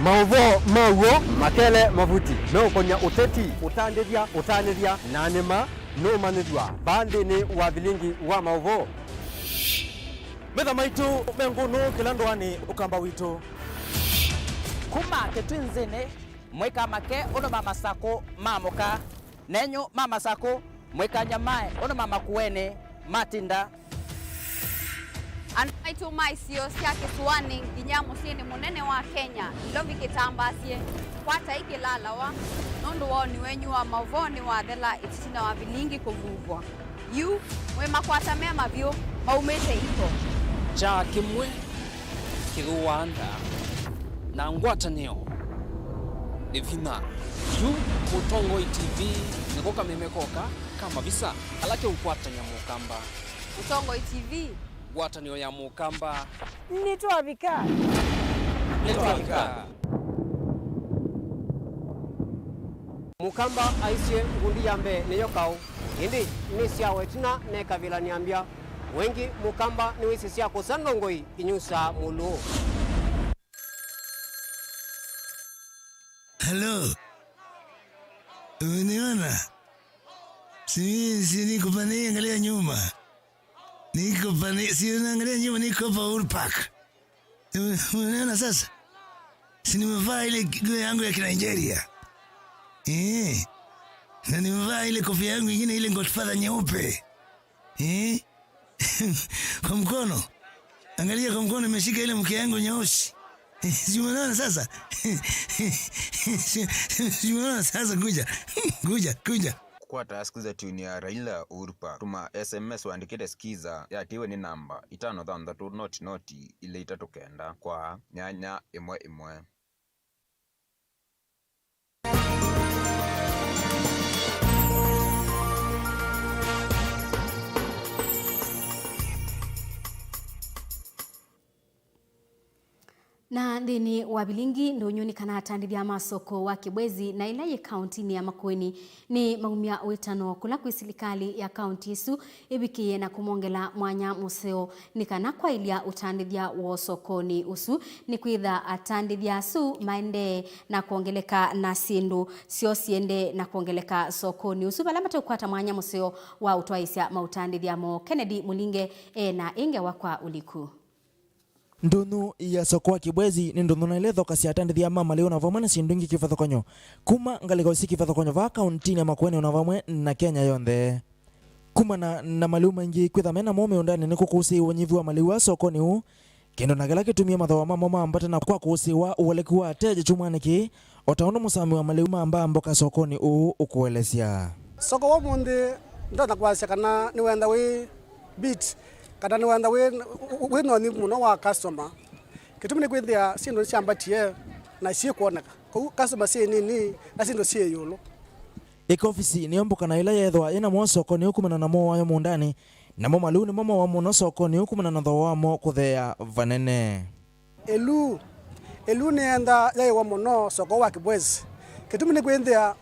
Maũvoo ma w'o, makele, mavuti meũkonya ũteti, ũtandĩthya, ũtanĩthya, na nĩma nũũmanyĩthw'a vaa nthĩnĩ wa vilingi wa maũvoo. Metha maitũ me ngũnũ kĩla ndũanĩ Ũkamba witũ. Kuma Kĩtwinzĩnĩ, mwĩka make ũndũ ma Masakũ maamũka. Nenyu ma Masakũ, mwĩkany'a mae ũndũ ma Makueni matinda. Andũ maitũ ma isio sya kĩsũanĩ nginya mũsyĩnĩ mũnene wa Kenya, Nairobi kĩtambaasye, kwatai kĩlalawa, nũndũ woni wenyu wa maũvoo nĩwathela ĩtina wa vilingi kũvuvwa. Yu, mwĩ makwata me mavyũ, maumĩte iko. Kyaa kĩmwe kĩthũaa nda, na ngwatanĩo nĩ vinya. Yu Mũtongoi T V nĩko kameme koka ka mavisa ala keũkwatany'a Mũkamba. Mũtongoi T V. Ngwatanĩo ya Mũkamba. Nĩtwavika. Nĩtwavika. Mũkamba aisye, "Ngundi ya mbee nĩyo kaũ, ĩndĩ nĩ syawa ĩtina nekavilany'a mbya." Wengĩ Mũkamba nĩwĩsĩ sya kũsa ndongoi inyusaa mũlũũ. Hello. Umeniona? Si, si niko pande hii, angalia nyuma. Niko pande, si unaangalia nyuma, niko hapa Uhuru Park. Ume-, umeona sasa? Si nimevaa ile nguo yangu ya Kinigeria? Eh. Na nimevaa ile kofia yangu ingine, ile Godfather nyeupe. Eh? Kwa mkono. Angalia kwa mkono, nimeshika ile mke yangu nyeusi. Si umeona sasa? Si, si umeona sasa? Kuja. Kuja, kuja. Kũkwata skiza tune ya Raila Uhuru Park, tũma S M S ũandĩkĩte skiza yatĩĩwe nĩ namba itano thanthatũ noti noti ilĩ itatũ kenda kwa nyanya ĩmwe ĩmwe. Na nthĩnĩ wa vilingi ndũnyũ nĩ kana atandĩthya ma soko wa Kibwezi na ĩla yĩ kauntinĩ ya Makueni nĩ maumya wĩtano kũla kwĩ silikalĩ ya kaunti ĩsu ĩvikĩĩe na kũmongela mwanya mũseo nĩ kana kwaĩlya ũtandĩthya woo sokonĩ ũsu, nĩkwĩtha atandĩthya asu maendee na kwongeleka na syĩndũ syoo siendee na kwongeleka sokonĩ ũsu, vala matũkwata mwanya mũseo wa ũtwaĩĩsya maũtandĩthya moo. Kennedy Mũlinge e na ĩ ngewa kwa ũliku. Ndũnyũ ya soko wa Kibwezi nĩ ndũnyũ na ĩla ĩthokasya atandĩthya ma malĩu na vamwe na syĩndũ ingĩ kĩvathũkany'o kuma ngalĩko isi kĩvathũkany'o vaa kauntinĩ ya Makueni o na vamwe na Kenya yonthe. Kumana na malĩu maingĩ kwĩtha me namo mĩũndanĩ nĩkũkũsĩĩwe ũnyivu wa malĩu aa sokonĩ ũũ, kĩndũ na kĩla kĩtumie mathooa mamo mambate na kwa kũsĩĩwa ũeleku wa ateja kyumwanĩ kĩĩ, o ta ũndũ mũsami wa malĩu ma mbaa mboka sokonĩ ũũ ũkũelesya. Soko wa ũmũnthĩ ndonya kwasya kana nĩwenda wĩ beat, kana nĩwenda wĩ, wĩ na ũnyivu mũno wa customer. Kĩtumi nĩ kwĩthĩa syĩndũ nĩsyambatie na syĩkwoneka. Kwoou customer syĩ nini na syĩndũ syĩ ĩũlũ. Ĩkovisi nĩyo mboka na ĩla yeethĩwa yĩ namo sokonĩ ũũ kumana na moayo mũũndanĩ, namo malĩu nĩmo moawa mũno sokonĩ ũũ kumana na thooa wamo kũtheea vanene. Ĩlu, ĩlu nĩyendaa yaĩwa mũno soko wa Kibwezi. Kĩtumi nĩ kwĩthĩa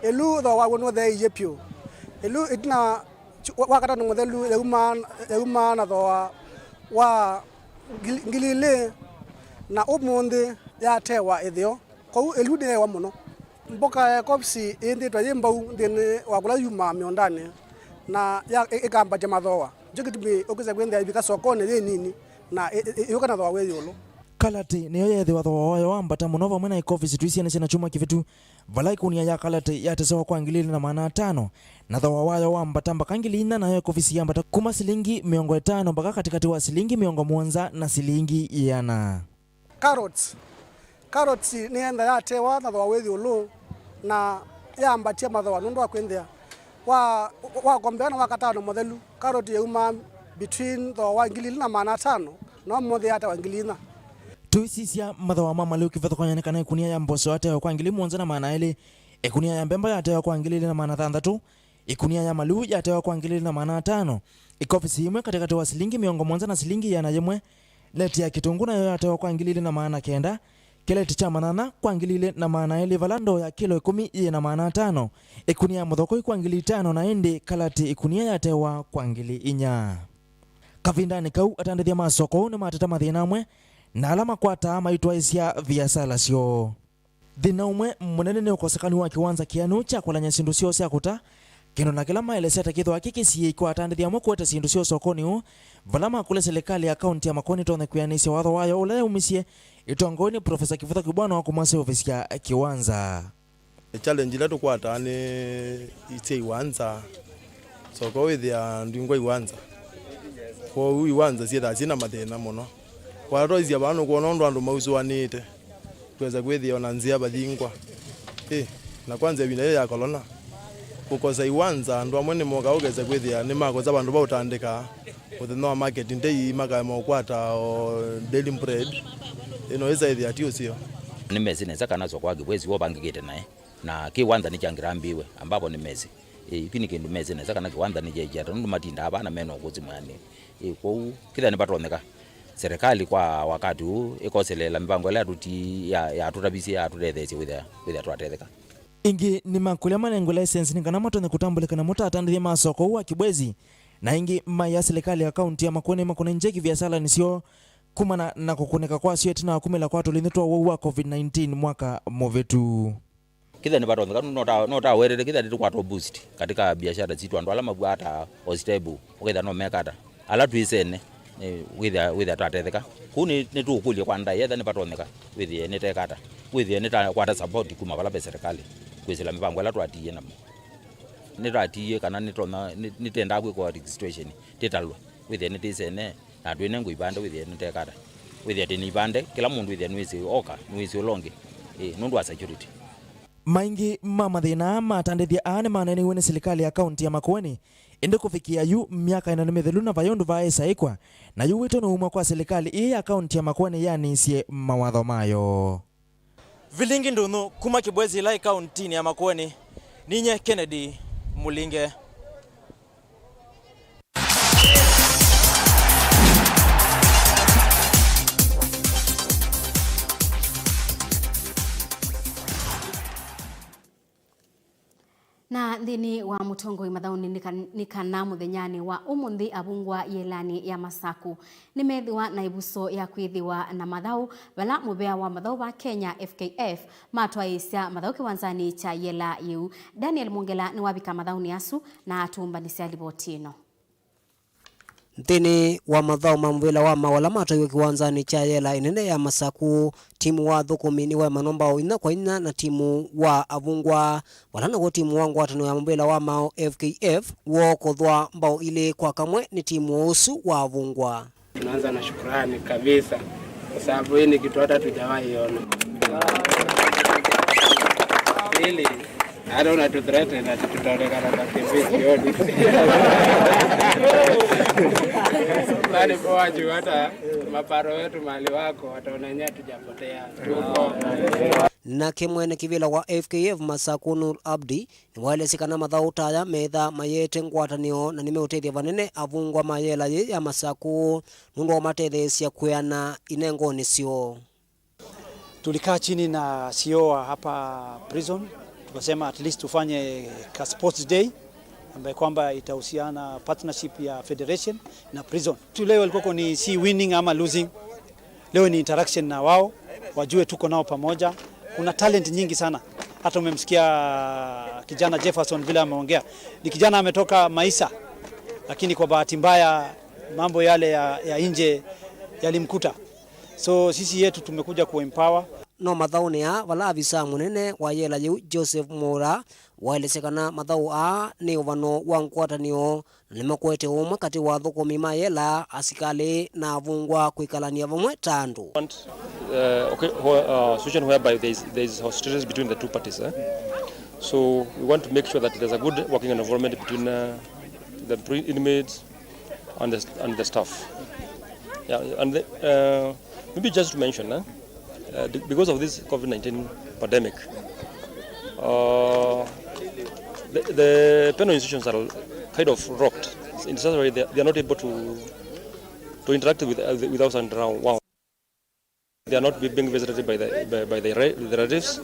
ĩlu thooa waw'o nũtheeie vyũ. Ĩlu ĩtina wa, wa katano mũthelu yaumaa, yaumaa na thooa wa ngili, ngili ilĩ, na ũmũnthĩ yatewa ĩtheo. Kwoou ĩlu nĩyaĩwa mũno. Mboka ya kovisi ĩĩthĩĩtwe yĩ mbau nthĩnĩ wa kũla yumaa mĩũndanĩ, na ya, ĩ-, ĩkambatya mathooa. Nĩkyo kĩtumi ũkĩsa kwĩthĩa ĩvika sokonĩ yĩ nini, na ĩ-, ĩ-, ĩyũka na thooa wĩ ĩũlũ. Kalati nĩyo yeethĩwa thooa wayo wa mbata mũno vamwe na ikovi situisianĩsye na kyumwa kĩvĩtu, vala ĩkunia ya kalati yatesewa kwa ngili ilĩ na maana atano, na thooa wayo wa mbata mbaka ngili inya, nayo ĩkovi siyambata kuma silingi mĩongo ĩtano mbaka katĩkatĩ wa silingi mĩongo mũonza na silingi ĩana. Carrots. Carrots nĩyenda yatewa na thooa wĩ ĩũlũ, na yambatya mathooa nũndũ wa kwĩnthĩa wa, wa kombea na wa katano mũthelu, carrot yaumaa between thooa wa ngili ilĩ na maana atano, na ũmũnthĩ yatewa ngili inya. Tũisisya mathooa ma malĩu kĩvathũkany'o nĩ kana ĩkunia ya mboso yatewa kwa ngili mũonza na maana elĩ, ĩkunia ya mbemba yatewa kwa ngili ilĩ na maana thanthatũ, ĩkunia ya malĩu yatewa kwa ngili ilĩ na maana atano, ĩkovi si ĩmwe katĩkatĩ wa silingi mĩongo mũonza na silingi ĩana yĩmwe, neti ya kĩtũngũ nayo yatewa kwa ngili ilĩ na maana kenda, kĩleti kya manyanya kwa ngili ilĩ na maana elĩ, vala ndoo ya kilo ĩkũmi yĩ na maana atano, ĩkunia ya mũthokoi kwa ngili itano, na ĩndĩ kalati ĩkunia yatewa kwa ngili inya. Kavindanĩ kau, atandĩthya ma soko ũu nĩmateta mathĩna amwe na ala makwataa maitwaĩsya viasala syoo. Thĩna ũmwe mũnene nĩ ũkosekanu wa kĩwanza kĩanu kya kũlany'a syĩndũ syoo sya kũta, kĩndũ na kĩla maelesya ta kĩthwa kĩkĩsiĩĩ kwa atandĩthya amwe kũete syĩndũ syoo sokonĩ ũũ, vala makũlya silikalĩ ya kaunti ya Makueni ĩtonye kwĩanĩsya watho wayo ũla yaumisye ĩtongoew'e nĩ Profesa Kĩvũtha Kĩbwana wa kũmaseũvĩsya kĩwanza. Challenge ila tũkwataa nĩ sya iwanza. Soko wĩthĩa ndwingwa iwanza. Kwoou iwanza syĩthaa syĩna mathĩna mũno. Watwaisya vaa nũkwona ũndũ andũ mausũanĩĩte. Twesa kwĩthĩa ona nzĩa vathingwa. Ĩ, na kwanza ĩvinda yĩĩ ya kolona. Kũkosa iwanza, andũ amwe nĩmoka ũkesa kwĩthĩa nĩmakosa vandũ va ũtandĩka. Mũthenya wa marketing day makaema ũkwata o daily bread. Ĩno ĩsa ĩthĩa ti ũseo. Nĩmesĩ nesa kana soko wa Kĩbwezi wovangĩkĩte naĩ. Na kĩwanza nĩkyangĩrambĩĩwe, ambapo nĩmesĩ. Ĩ, ĩkĩ nĩ kĩndũ mesĩ nesa kana kĩwanza nĩkyekie ata, nũndũ matindaa vaa na mena ũkũsĩ mwĩanĩe. Ĩ, kwoou, kĩtha nĩvatonyeka serikali kwa wakati ũũ ĩkoseleela mĩvango ĩla yatũti-, ya, yatũtavisye, yatũtetheesye wĩthĩa, wĩthĩa twatetheka. Ĩngĩ nĩmakũlya manengwe license nĩ kana matonye kũtambũlĩka namo ta atandĩthya ma soko ũũ wa Kĩbwezi, na ĩngĩ maĩa silikalĩ ya kaunti ya Makueni makũnenje kĩviasalanĩ syoo kumana na kũkũnĩka kwasyo ĩtina wa kumĩla kwa tũlĩnĩ twa ũwau wa covid nineteen mwaka mũvĩtu. Kĩtha nĩvatonyeka, no ta, no ta werere, kĩtha nĩtũkwata boost katika biashara sitũ, andũ ala mavwata o stable, ũkethĩa no mekata. Ala twĩsene, eh, wĩthĩa, wĩthĩa twatetheka. Kũu nĩ, nĩtũkũlya kwa ndaĩ, etha nĩvatonyeka, wĩthĩe nĩtekata. Wĩthĩe nĩtakwata support kuma vala ve serikali, kwĩsĩla mĩvango ĩla twatiie namo. Nĩtwatiie kana nĩtonya, nĩ, nĩtendaa kwĩkwa registration, tĩtalwe, wĩthĩe nĩtĩsene. Na twĩnengwa ivande wĩthĩe nĩtekata. Wĩthĩe tĩna ivande, kĩla mũndũ wĩthĩe nĩwĩsĩ oka, nĩwĩsĩ ũla ũngĩ. Ĩĩ, nũndũ wa security. Maingĩ ma mathĩna aa ma atandĩthya aa nĩmaneeneiwe nĩ silikalĩ ya kaunti ya Makueni, ĩndĩ kũvikĩa yu, myaka ĩna nĩ mĩthelu na vai ũndũ vaaĩsa ĩkwa, na yu wĩto nũumwa kwa silikalĩ ĩĩ ya kaunti ya Makueni yanĩsye mawatho mayo. Vilingi ndũnyũ kuma Kĩbwezi ĩla ĩ kauntinĩ ya Makueni, ninyie Kennedy Mũlinge. Na nthĩnĩ wa mũtongoi mathaũnĩ nĩ kan-, nĩ kana mũthenyanĩ wa ũmũnthĩ avungwa yĩlanĩ ya Masaku nĩmethĩwa na ĩvuso ya kwĩthĩwa na mathaũ, vala mũvea wa mathaũ va Kenya, F K F, matwaĩĩsya mathaũ kĩwanzanĩ kya yĩla yĩu. Daniel Mwongela nĩwavika mathaũnĩ asu na atũmbanĩsya livoti ĩno. Nthĩnĩ wa mathaũ ma mũvĩla wa maũ ala matwaiwe kĩwanzanĩ kya yela ĩnene ya Masaku, timu wa athũkũmi nĩwaemanwa mbao inya kwa inya na timu wa avungwa, vala naw'o timu wa ngwatanĩo ya mũvĩla wa maũ, F K F, wookothwa mbao ilĩ kwa kamwe nĩ timu o ũsu wa avungwa. Tunaanza na shukrani kabisa, kwa sababu hii ni kitu hata tujawahi ona. Pili, hata unatuthreaten ati tutaonekana kwa T V jioni. Nani poa juu hata maparo wetu mahali wako wataona yenyewe hatujapotea. Tuko. Nake mwene kĩvĩla wa F K F Masaku, Nur Abdi, nĩwaelesye kana mathaũ ta aya methaa mayĩete ngwatanĩo na nĩmeũtethya vanene avungwa ma yela yĩĩ ya Masaku nũndũ wa kũmatetheesya kwĩana inengonĩ syoo. Tulikaa chini na C E O wa hapa prison, tukasema at least tufanye ka sports day ambaye kwamba itahusiana partnership ya federation na prison. Tu leo ilikuwa ni si winning ama losing. Leo ni interaction na wao, wajue tuko nao pamoja. Kuna talent nyingi sana. Hata umemsikia kijana Jefferson vile ameongea. Ni kijana ametoka Maisa, lakini kwa bahati mbaya mambo yale ya, ya nje yalimkuta. So sisi yetu tumekuja kuempower. No mathaũnĩ aa vala avisa mũnene wa yela yĩu Joseph Mura waelesya kana mathaũ aa nĩ ũvano wa ngwatanĩo na nĩmakwete ũmwe katĩ wa athũkũmi ma yela, asikalĩ na avungwa kwĩkalany'a vamwe ta andũ. Uh, okay, wh- uh, situation whereby there is, there is hostilities between the two parties. Eh? So we want to make sure that there's a good working environment between uh, the pre- inmates and the, and the staff. Yeah, and the, uh, maybe just to mention, eh, uh, be- because of this COVID nineteen pandemic, uh, the, the penal institutions are kind of rocked. In such a way, they, they are not able to, to interact with, uh, with us and around. Wow. They are not be- being visited by the, by, by the, re- the relatives.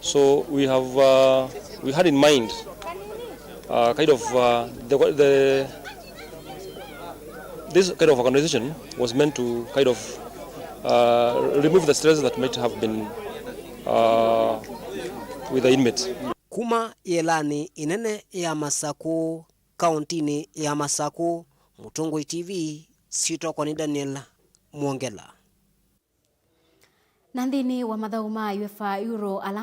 So we have uh, we had in mind uh, kind of uh, the, the this kind of organization was meant to kind of uh, remove the stress that might have been uh, with the inmates. Kuma yĩlanĩ ĩnene ya Masakũ kaũntĩnĩ ya Masakũ, Mũtongoi T V, syĩtwa kwa nĩ Daniel Mwongela. Na nthĩnĩ wa mathaũ ma UEFA Euro ala